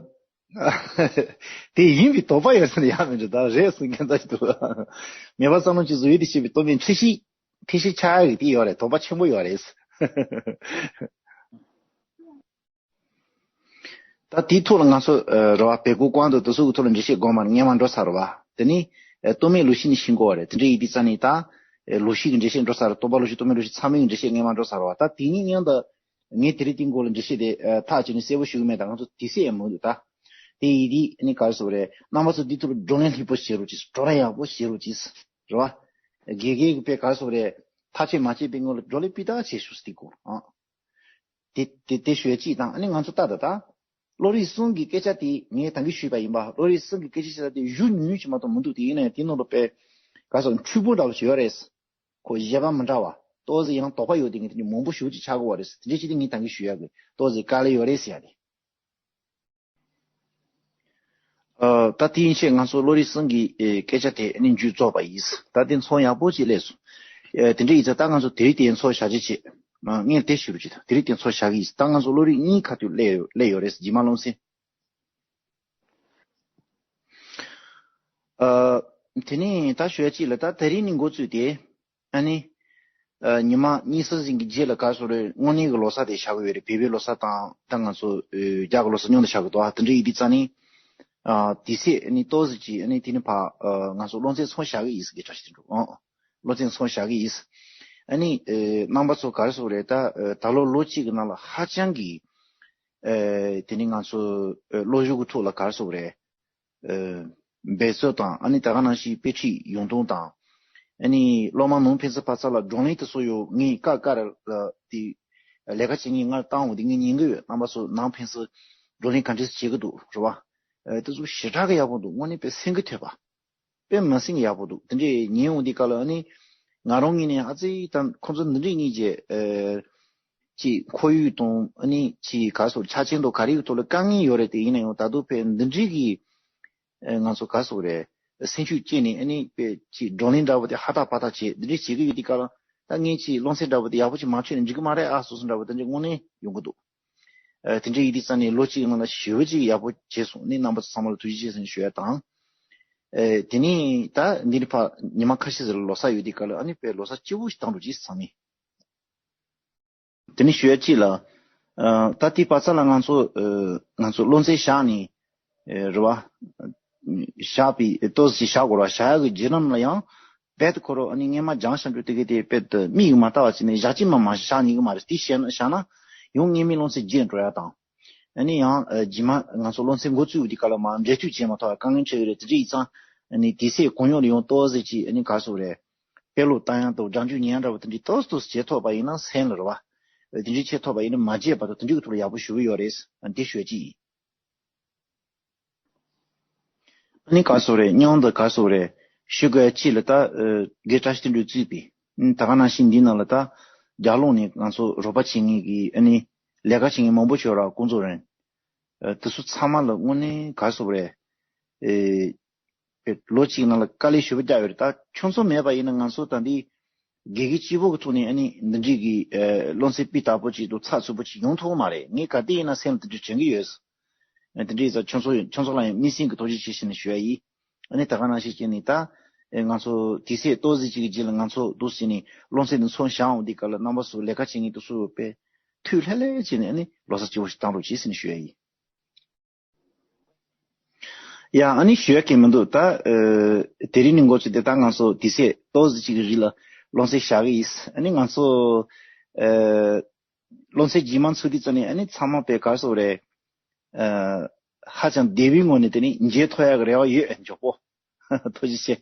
དེ་ཡིན་པའི་དོགས་པ་ཡོད་ཟེར་ན་ཡག་མི་འདུག་ད་རེད་གསུང་མཁན་ད་ཞིག་འདུག་མེད་པ་བསམ་བློ་གཅིག་བཟོ་ཡུལ་དུ་བྱེད་པའི་རྟོག་མེད་འཁྲུལ་ཤེས། འཁྲུལ་ཤེས་ཆགས་ཡག་གི་དེ་ཡོད་རེད། དོགས་པ་ཆེན་པོ་ཡོད་རེད། ད་དེའི་ཐོག་ལ་ང་ཚོ་ཨ་རེད་བ། སྦས་སྐུང་བསྐང་འདུག་དེ་ཚོ་གི་ཐོག་ལ་འགྲེལ་བཤད་དགོས་མ་རེད། སྔོན་མ་འགྲོ་ཚར་རེད་བ། དེ་ནི་ཨ་རྟོག་མེད་ལུགས་ཤེས་ནི་ཤེས་དགོས་བ་རེད། དེ་འདྲ་ཡིན་དུས་ཙ་ནི་ད་ཨ་ལོག་ཤེས་ཀྱི་འགྲེལ་བཤད་འགྲོ་ཚར་རེད། རྟོག་པ་ལོག་ཤེས་རྟོག་མེད་ལོག་ཤེས་ཚང་མའི་འགྲེལ་བཤད་སྔོན་མ་འགྲོ་ཚར་རེད་བ། ད་དེ་ནི་སྔོན་དུ་ངས་དེ་རིང་དེའི་སྐོར་ལ་འགྲེལ་བཤད་དེ་ཨ་ཐག་བཅད་ནས་གསལ་པོ་ཞུ་གི་མེད། ད་ང་ཚོ་དུས་ཚོད་ཡང་མང་འདུག་ད་དེ་ཡིན་དུས་ཨ་ནི་ག་རེ་ཟེར་དགོས་རེད། རྣམ་པ་ཚོ་འདི་ཐོག་ལ་བགྲོ་གླེང་ལྷུག་པོ་བྱེད་རོགས་གྱིས། བགྲོ་གླེང་ཡག་པོ་བྱེད་རོགས་གྱིས། རེད་བ། དགེ་རྒན་གྱིས་དཔེ་ག་རེ་ཟེར་དགོས་རེད། ཐག་གཅོད་མ་བྱས་པའི་སྔོན་ལ་བགྲོ་གླེང་སྤུས་དག་བྱེད་ཤོག་ཟེར་དེ་གོ་ཨ། དེ་དེ་དེ་ཞུ་ཡ་གཅིག་དང་། ཨ་ནི་ང་ཚོ་ལྟ་ད་ལྟ། བློ་རིག་གསུམ་གྱི་སྐད་ཆ་དེ་ངས་ད་གིན་ཞུས་པ་ཡིན་པ། བློ་རིག་གསུམ་གྱི་སྐད་ཆ་བཤད་ས་དེ་གཞུང་ཉུང་ཉུང་ཅིག་མ་གཏོགས་མི་འདུག་དེ་ཡིན་ན་ཡང་དེ་ནང་ལ་དཔེ་ག་ཟེར་འཁྲུལ་པོ་འདྲ་བོ་ཞིག་ཡོད་རེད། ཁོ་བཞེད་པ་མི་འདྲ་བ། ཏོག་ཙམ་ཡང་དོགས་པ་ཡོད་དེ་ངས་དེ་འདྲ་མང་པོ་ཞེ་པོ་ཅིག་ཆགས་ཀྱི་ཡོད་རེད། དེ་འདྲ་ཅིག་དེ་ངས་ད་གིན་ཞུ་ཡ་གི་ཏོག་ཙམ་དཀའ་ལས་ཡོད་རེད་ཟེར་ཡ་དེ། ཨ་ད་དེ་ཡིན་ཕྱིར་ང་ཚོ་བློ་རིག་གསུམ་གྱི་ཨེ་སྐད་ཆ་དེ་ནི་མཇུག་རྫོགས་པ་ཡིན། ད་དེ་ཚོང་ཡག་པོ་ཅིག་སླེབས་སོང་། ཨེ་དེ་འདྲ་ཡིན་ཙང་ད་ང་ཚོ་དེ་རིང་དེ་ཚོ་བཞག་རྒྱུ་བྱེད། ཨ་ངས་དེ་ཞུ་རྒྱུ་བྱེད། དེ་རིང་དེ་ཚོ་བཞག་གི་ཡིན། ད་ང་ཚོ་བློ་རིག་གཉིས་ཁ་ཐུག་སླེབས་ཡོད་སླེབས་ཡོད་རེད། རྗེས་མ་ལོང་སེ། ཨ་དེ་ནས་ད་ཞུ་ཡ་གཅིག་ལ། ད་དེ་རིང་ནི་འགོ་བཙུགས་ཏེ། ཨ་ནི། ཨ་ཉི་མ་གཉིས་གསུམ་ཟིན་གྱི་རྗེས་ལ་ག་རེ་ཟེར་དགོས་རེད། དངོས་གནས་ཀྱི་ལོ་གསར་དེ་བཞག་གི་ཡོད་རེད། བོད་པའི་ལོ་གསར་དང་ད་ང་ཚོ་ཨ་རྒྱ་གི་ལོ་གསར་མཉམ་དུ་བཞག་གི་འདུག་ཨ་དེ་འདྲ་ཡིན་དུས་ཙང་ནི། ཨ་དུས་ཚོད་ཨ་ནི་ཏོག་ཙམ་ཅིག་ཨ་ནི་དེ་ནི་ཕ་ཨ་ང་ཚོ་སློབ་ཚན་ཚོགས་བཞག་གི་ཡིན་ཟེར་གྱི་འདྲ་ཞིག་འདུག་ཨ་སློབ་ཚན་ཚོགས་བཞག་གི་ཡིན། ཨ་ནི་ཨ་རྣམ་པ་ཚོ་ག་རེ་ཟེར་དགོས་རེད། ད་ཨ་ད་ལོ་ལོ་གཅིག་གི་ནང་ལ་ཧ་ཅང་གི་ཨ་དེ་ནི་ང་ཚོ་ཨ་སློབ་སྦྱོང་གི་ཐོག་ལ་ག་རེ་ཟེར་དགོས་རེད། ཨ་འབད་རྩོལ་དང་། ཨ་ནི་ད་ག་ནང་བཞིན་དཔེ་ཁྲིད་ཡོང་སྟངས་དང་། ཨ་ནི་སློབ་མ་ནང་ཕན་ཚུན་བར་མཚམས་ལ་བགྲོ་གླེང་དེ་ཚོ་ཡོད། ངས་ཀ་ཀ་ར་ལ་དེ་ལས་ཀ་བྱེད་མཁན་ང་བཏང་འོང་དེ་ངས་ཉན་གི་ཡོད། རྣམ་པ་ཚོ་ནང་ཕན་ཚུན་བགྲོ་གླེང་ག་འདྲས་བྱེད་ཀྱི་འདུག་རེད་བ། ཨ་དེ་ཚོ་ཞེ་དྲག་གི་ཡག་པོ་འདུག་དངོས་གནས་དཔེ་སེམས་འགུལ་ཐེབས་པ། དཔེ་མི་སེམས་ཡག་པོ་འདུག་དེ་འདྲས་ཉན་འོང་དེ་ག་ལ་ཨ་ནི། ང་རང་ངོས་ནས་ཨ་ཙི་ད་ཁོང་ཚོ་འདི་འདྲའི་གཉིས་ཀྱི་ཨ་ཅིག་ཁོར་ཡུག་དང་ཨ་ནི་ཅིག་ག་རེ་ཟེར་ཆ་རྐྱེན་དང་ག་རེ་ཡི་ཐོག་ལ་དཀའ་ངལ་ཡོད་རེད། དེ་ཡིན་ན་ཡང་ད་དུང་དཔེ་འདི་འདྲའི་གི་ཨ་ང་ཚོ་ག་རེ་ཟེར་རེད། སེམས་ཤུགས་སྐྱེས་ནས་ཨ་ནི་དཔེ་ཅིག་བགྲོ་གླེང་འདྲ་བོ་དེ་ཧ་ཏག་པ་ཏག་བྱས་འདི་འདྲའི་བྱེད་ཀྱི་ཡོད་དུས་སྐབས་ལ་ད་ངས་ཅིག་རླུང་འཚུབ་འདྲ་བོ་དེ་ཡག་པོ་ཅིག་མ་མཆོད་ན་འགྲིག་གི་མ་རེད་ཨ་བཟོ་བཟོ་འདྲ་བོ་དེ་འདྲའི་དངོས་གནས་ཡོང་གི་འདུག་ཨ་དེ་འདྲའི་ཡིན་དུས་ཙང་ནས་ལོ་གཅིག་གི་ནང་ལ་ཞེ་པོ་ཅིག་ཡག་པོ་བྱས་སོང་། ཨ་ནི་རྣམ་པ་ཚོ་ཚང་མ་ལ་ཐུགས་རྗེ་ཆེ་ཟེར་ནས་ཞུ་ཡ་དང་། ཨ་དེ་ནས་ད་འདི་ནས་ཕར་ཉི་མ་ཁ་ཤས་ཟིན་ལ་ལོ་གསར་ཡོད་དུས་སྐབས་ལ་ཨ་ནི་དཔེ་ལོ་གསར་སྐྱིད་པོ་ཞིག་བཏང་འགྲོ་ཅིག་ཚང་མས། དེ་ནས་ཞུ་ཡ་གཅིག་ལ། ཨ་ད་དེའི་བར་མཚམས་ལ་ང་ཚོ་ཨ་ང་ཚོ་རླུང་འཚུབ་བཞག་ནས་ཨ་རེད་བ། བཞག་པའི་ཏོག་ཙམ་བཞག་དགོས་ར། བཞག་ཡག་གི་བརྒྱུད་རིམ་ལ་ཡང་རྦད་དེ་ཁོ་རང་ཨ་ནི་སྔས་མ་སྦྱངས་བཞག་འགྲོ་དེ་གི་དེ་རྦད་དེ་མིག་གིས་མ་ལྟ་བ་བྱས་ནས་ཞག་གཅིག་མ་མ་བཞག་ཉིན་གི་མ་རེད། དེ་བཞག་ན་བཞག་ན་ཡང་སྔས་མའི་རླུང་འཚུབ་རྒྱས་འགྲོ་ཡ་དང་། ཨ་ནི་ཡང་ཨ་རྗེས་མ་ང་ཚོ་རླུང་འཚུབ་འགོ་བཙུགས་དུས་སྐབས་ལ་མར་འབྲེལ་མཐུད་བྱེད་མ་ཐུབ་པ་དཀའ་ངལ་འཕྲད་ཀྱི་རེད། དེ་འདྲ་ཡིན་ཙང་ཨ་ནི་དུས་ཚོད་གང་ཡོང་ལ་ཡང་ཏོག་ཙམ་ཅིག་ཨ་ནི་ག་རེ་ཟེར་དགོས་རེད། དཔེ་ཀློག་བཏང་ཡག་དང་སྦྱང་རྒྱུ་ཉན་ཡག་འདྲ་བོ་དེ་འདྲའི་ཏོག་ཙམ་ཏོག་ཙམ་བྱེད་ཐུབ་པ་ཡིན་ན་སེམས་ལ་རེད་བ། དེ་འདྲའི་བྱེད་ཐུབ་པ་ཡིན་ན་མ་བརྗེད་བར་དུ་དེ་འདྲའི་གི་ཐོག་ལ་ཡག་པོ་ཞེ་པོ་ཡོད་རེད། ཨ་འདི་ཞུ་ཡ་གཅིག་ཡིན། ཨ་ནི་ག་རེ་ཟེར་དགོས་རེད། སྙིང་དུ་ག་རེ་ཟེར་དགོས་རེད། ཞུ་དགོས་ཡ་གཅིག་ལ་ད་ཨ་དགེ་བཀྲ་ཤིས་དོན་གྲུབ་གཙོས་པའི་ཨ་ནི་ད་ག་ནང་བཞིན་འདིའི་ནང་ལ་ད་རྒྱབ་ལོགས་ནས་ང་ཚོ་རོགས་པ་བྱེད་མཁན་གྱི་ཨ་ནི་ལས་ཀ་བྱེད་མཁན་མང་པོ་ཡོད་ར། ཀུང་ཙོ་རེན། ཨ་དེ་ཚོ་ཚང་མ་ལ་དངོས་གནས་ག་རེ་ཟེར་དགོས་རེད། ཨེ། ལོ་གཅིག་ནང་ལ་དཀའ་ལས་ཞེ་པོ་བརྒྱབ་ཡོད་རེད། ད་ཁྱོད་ཚོ་མེད་པ་ཡིན་ན་ང་ཚོ་ད་འདི་སྒེར་གྱི་སྤྱི་པོ་གི་ཐོག་ནས་ཨ་ནི་འདི་འདྲའི་གི་ཨེ་རླུང་འཚུབ་སྤུས་དག་པོ་ཅིག་དང་ཚགས་ཚུད་པོ་ཅིག་ཡོང་ཐུབ་ཀྱི་མ་རེད། ངས་ག་དུས་ཡིན་ན་སེམས་ལ་དེ་འདྲ་དྲན་གྱི་ཡོད། ཨེ་དེ་འདྲ་ཡིན་ཙང་ཁྱོད་ཚོ་ཁྱོད་ཚོ་ལ་ཡང་སྨིན་སེམས་ཀྱི་ཐུགས་རྗེ་ཆེ་ཞུ་ནས་ཞུ་ཡ་ཡིན། ཨ་ནི་ད་ག་ནང་བཞིན་བྱས་ནས་ད་ཨེ་ང་ཚོ་དུས་ཚོད་ཏོག་ཙམ་ཅིག་གི་རྗེས་ལ་ང་ཚོ་འདུག་སེ་བྱས་ནས་རླུང་འཚུབ་འདི་ཚོ་བཞག་འོང་དུས་སྐབས་ལ་རྣམ་པ་ཚོ་ལས་ཀ་བྱེད་མཁན་དེ་ཚོ་དཔེ་ཐུགས་ལྷོད་ལྷོད་བྱས་ནས་ཨ་ནི་ལོ་གསར་སྐྱིད་པོ་ཞིག་བཏང་རོགས་གྱིས་ཟེར་ནས་ཞུ་ཡ་ཡིན། ཡ་ཨ་ནི་ཞུ་ཡ་གང་མི་འདུག་ད་ཨ་དེ་རིང་ནས་འགོ་བཙུགས་ཏེ་ད་ང་ཚོ་དུས་ཚོད་ཏོག་ཙམ་ཅིག་གི་རིང་ལ་རླུང་འཚུབ་བཞག་གི་ཡིན། ཨ་ནི་ང་ཚོ་ཨ་རླུང་འཚུབ་རྗེས་མ་ཚུགས་དུས་ཙམ་ནས་ཨ་ནི་ཚང་མ་དཔེ་ག་རེ་ཟེར་དགོས་རེད། ཨ་ཧ་ཅང་བདེ་བའི་ངང་ནས་དེ་ནི་མཇལ་ཐུབ་ཡག་གི་རེ་བ་ཡོད། མགྱོགས་པོ། ཐུགས་རྗེ་ཆེ།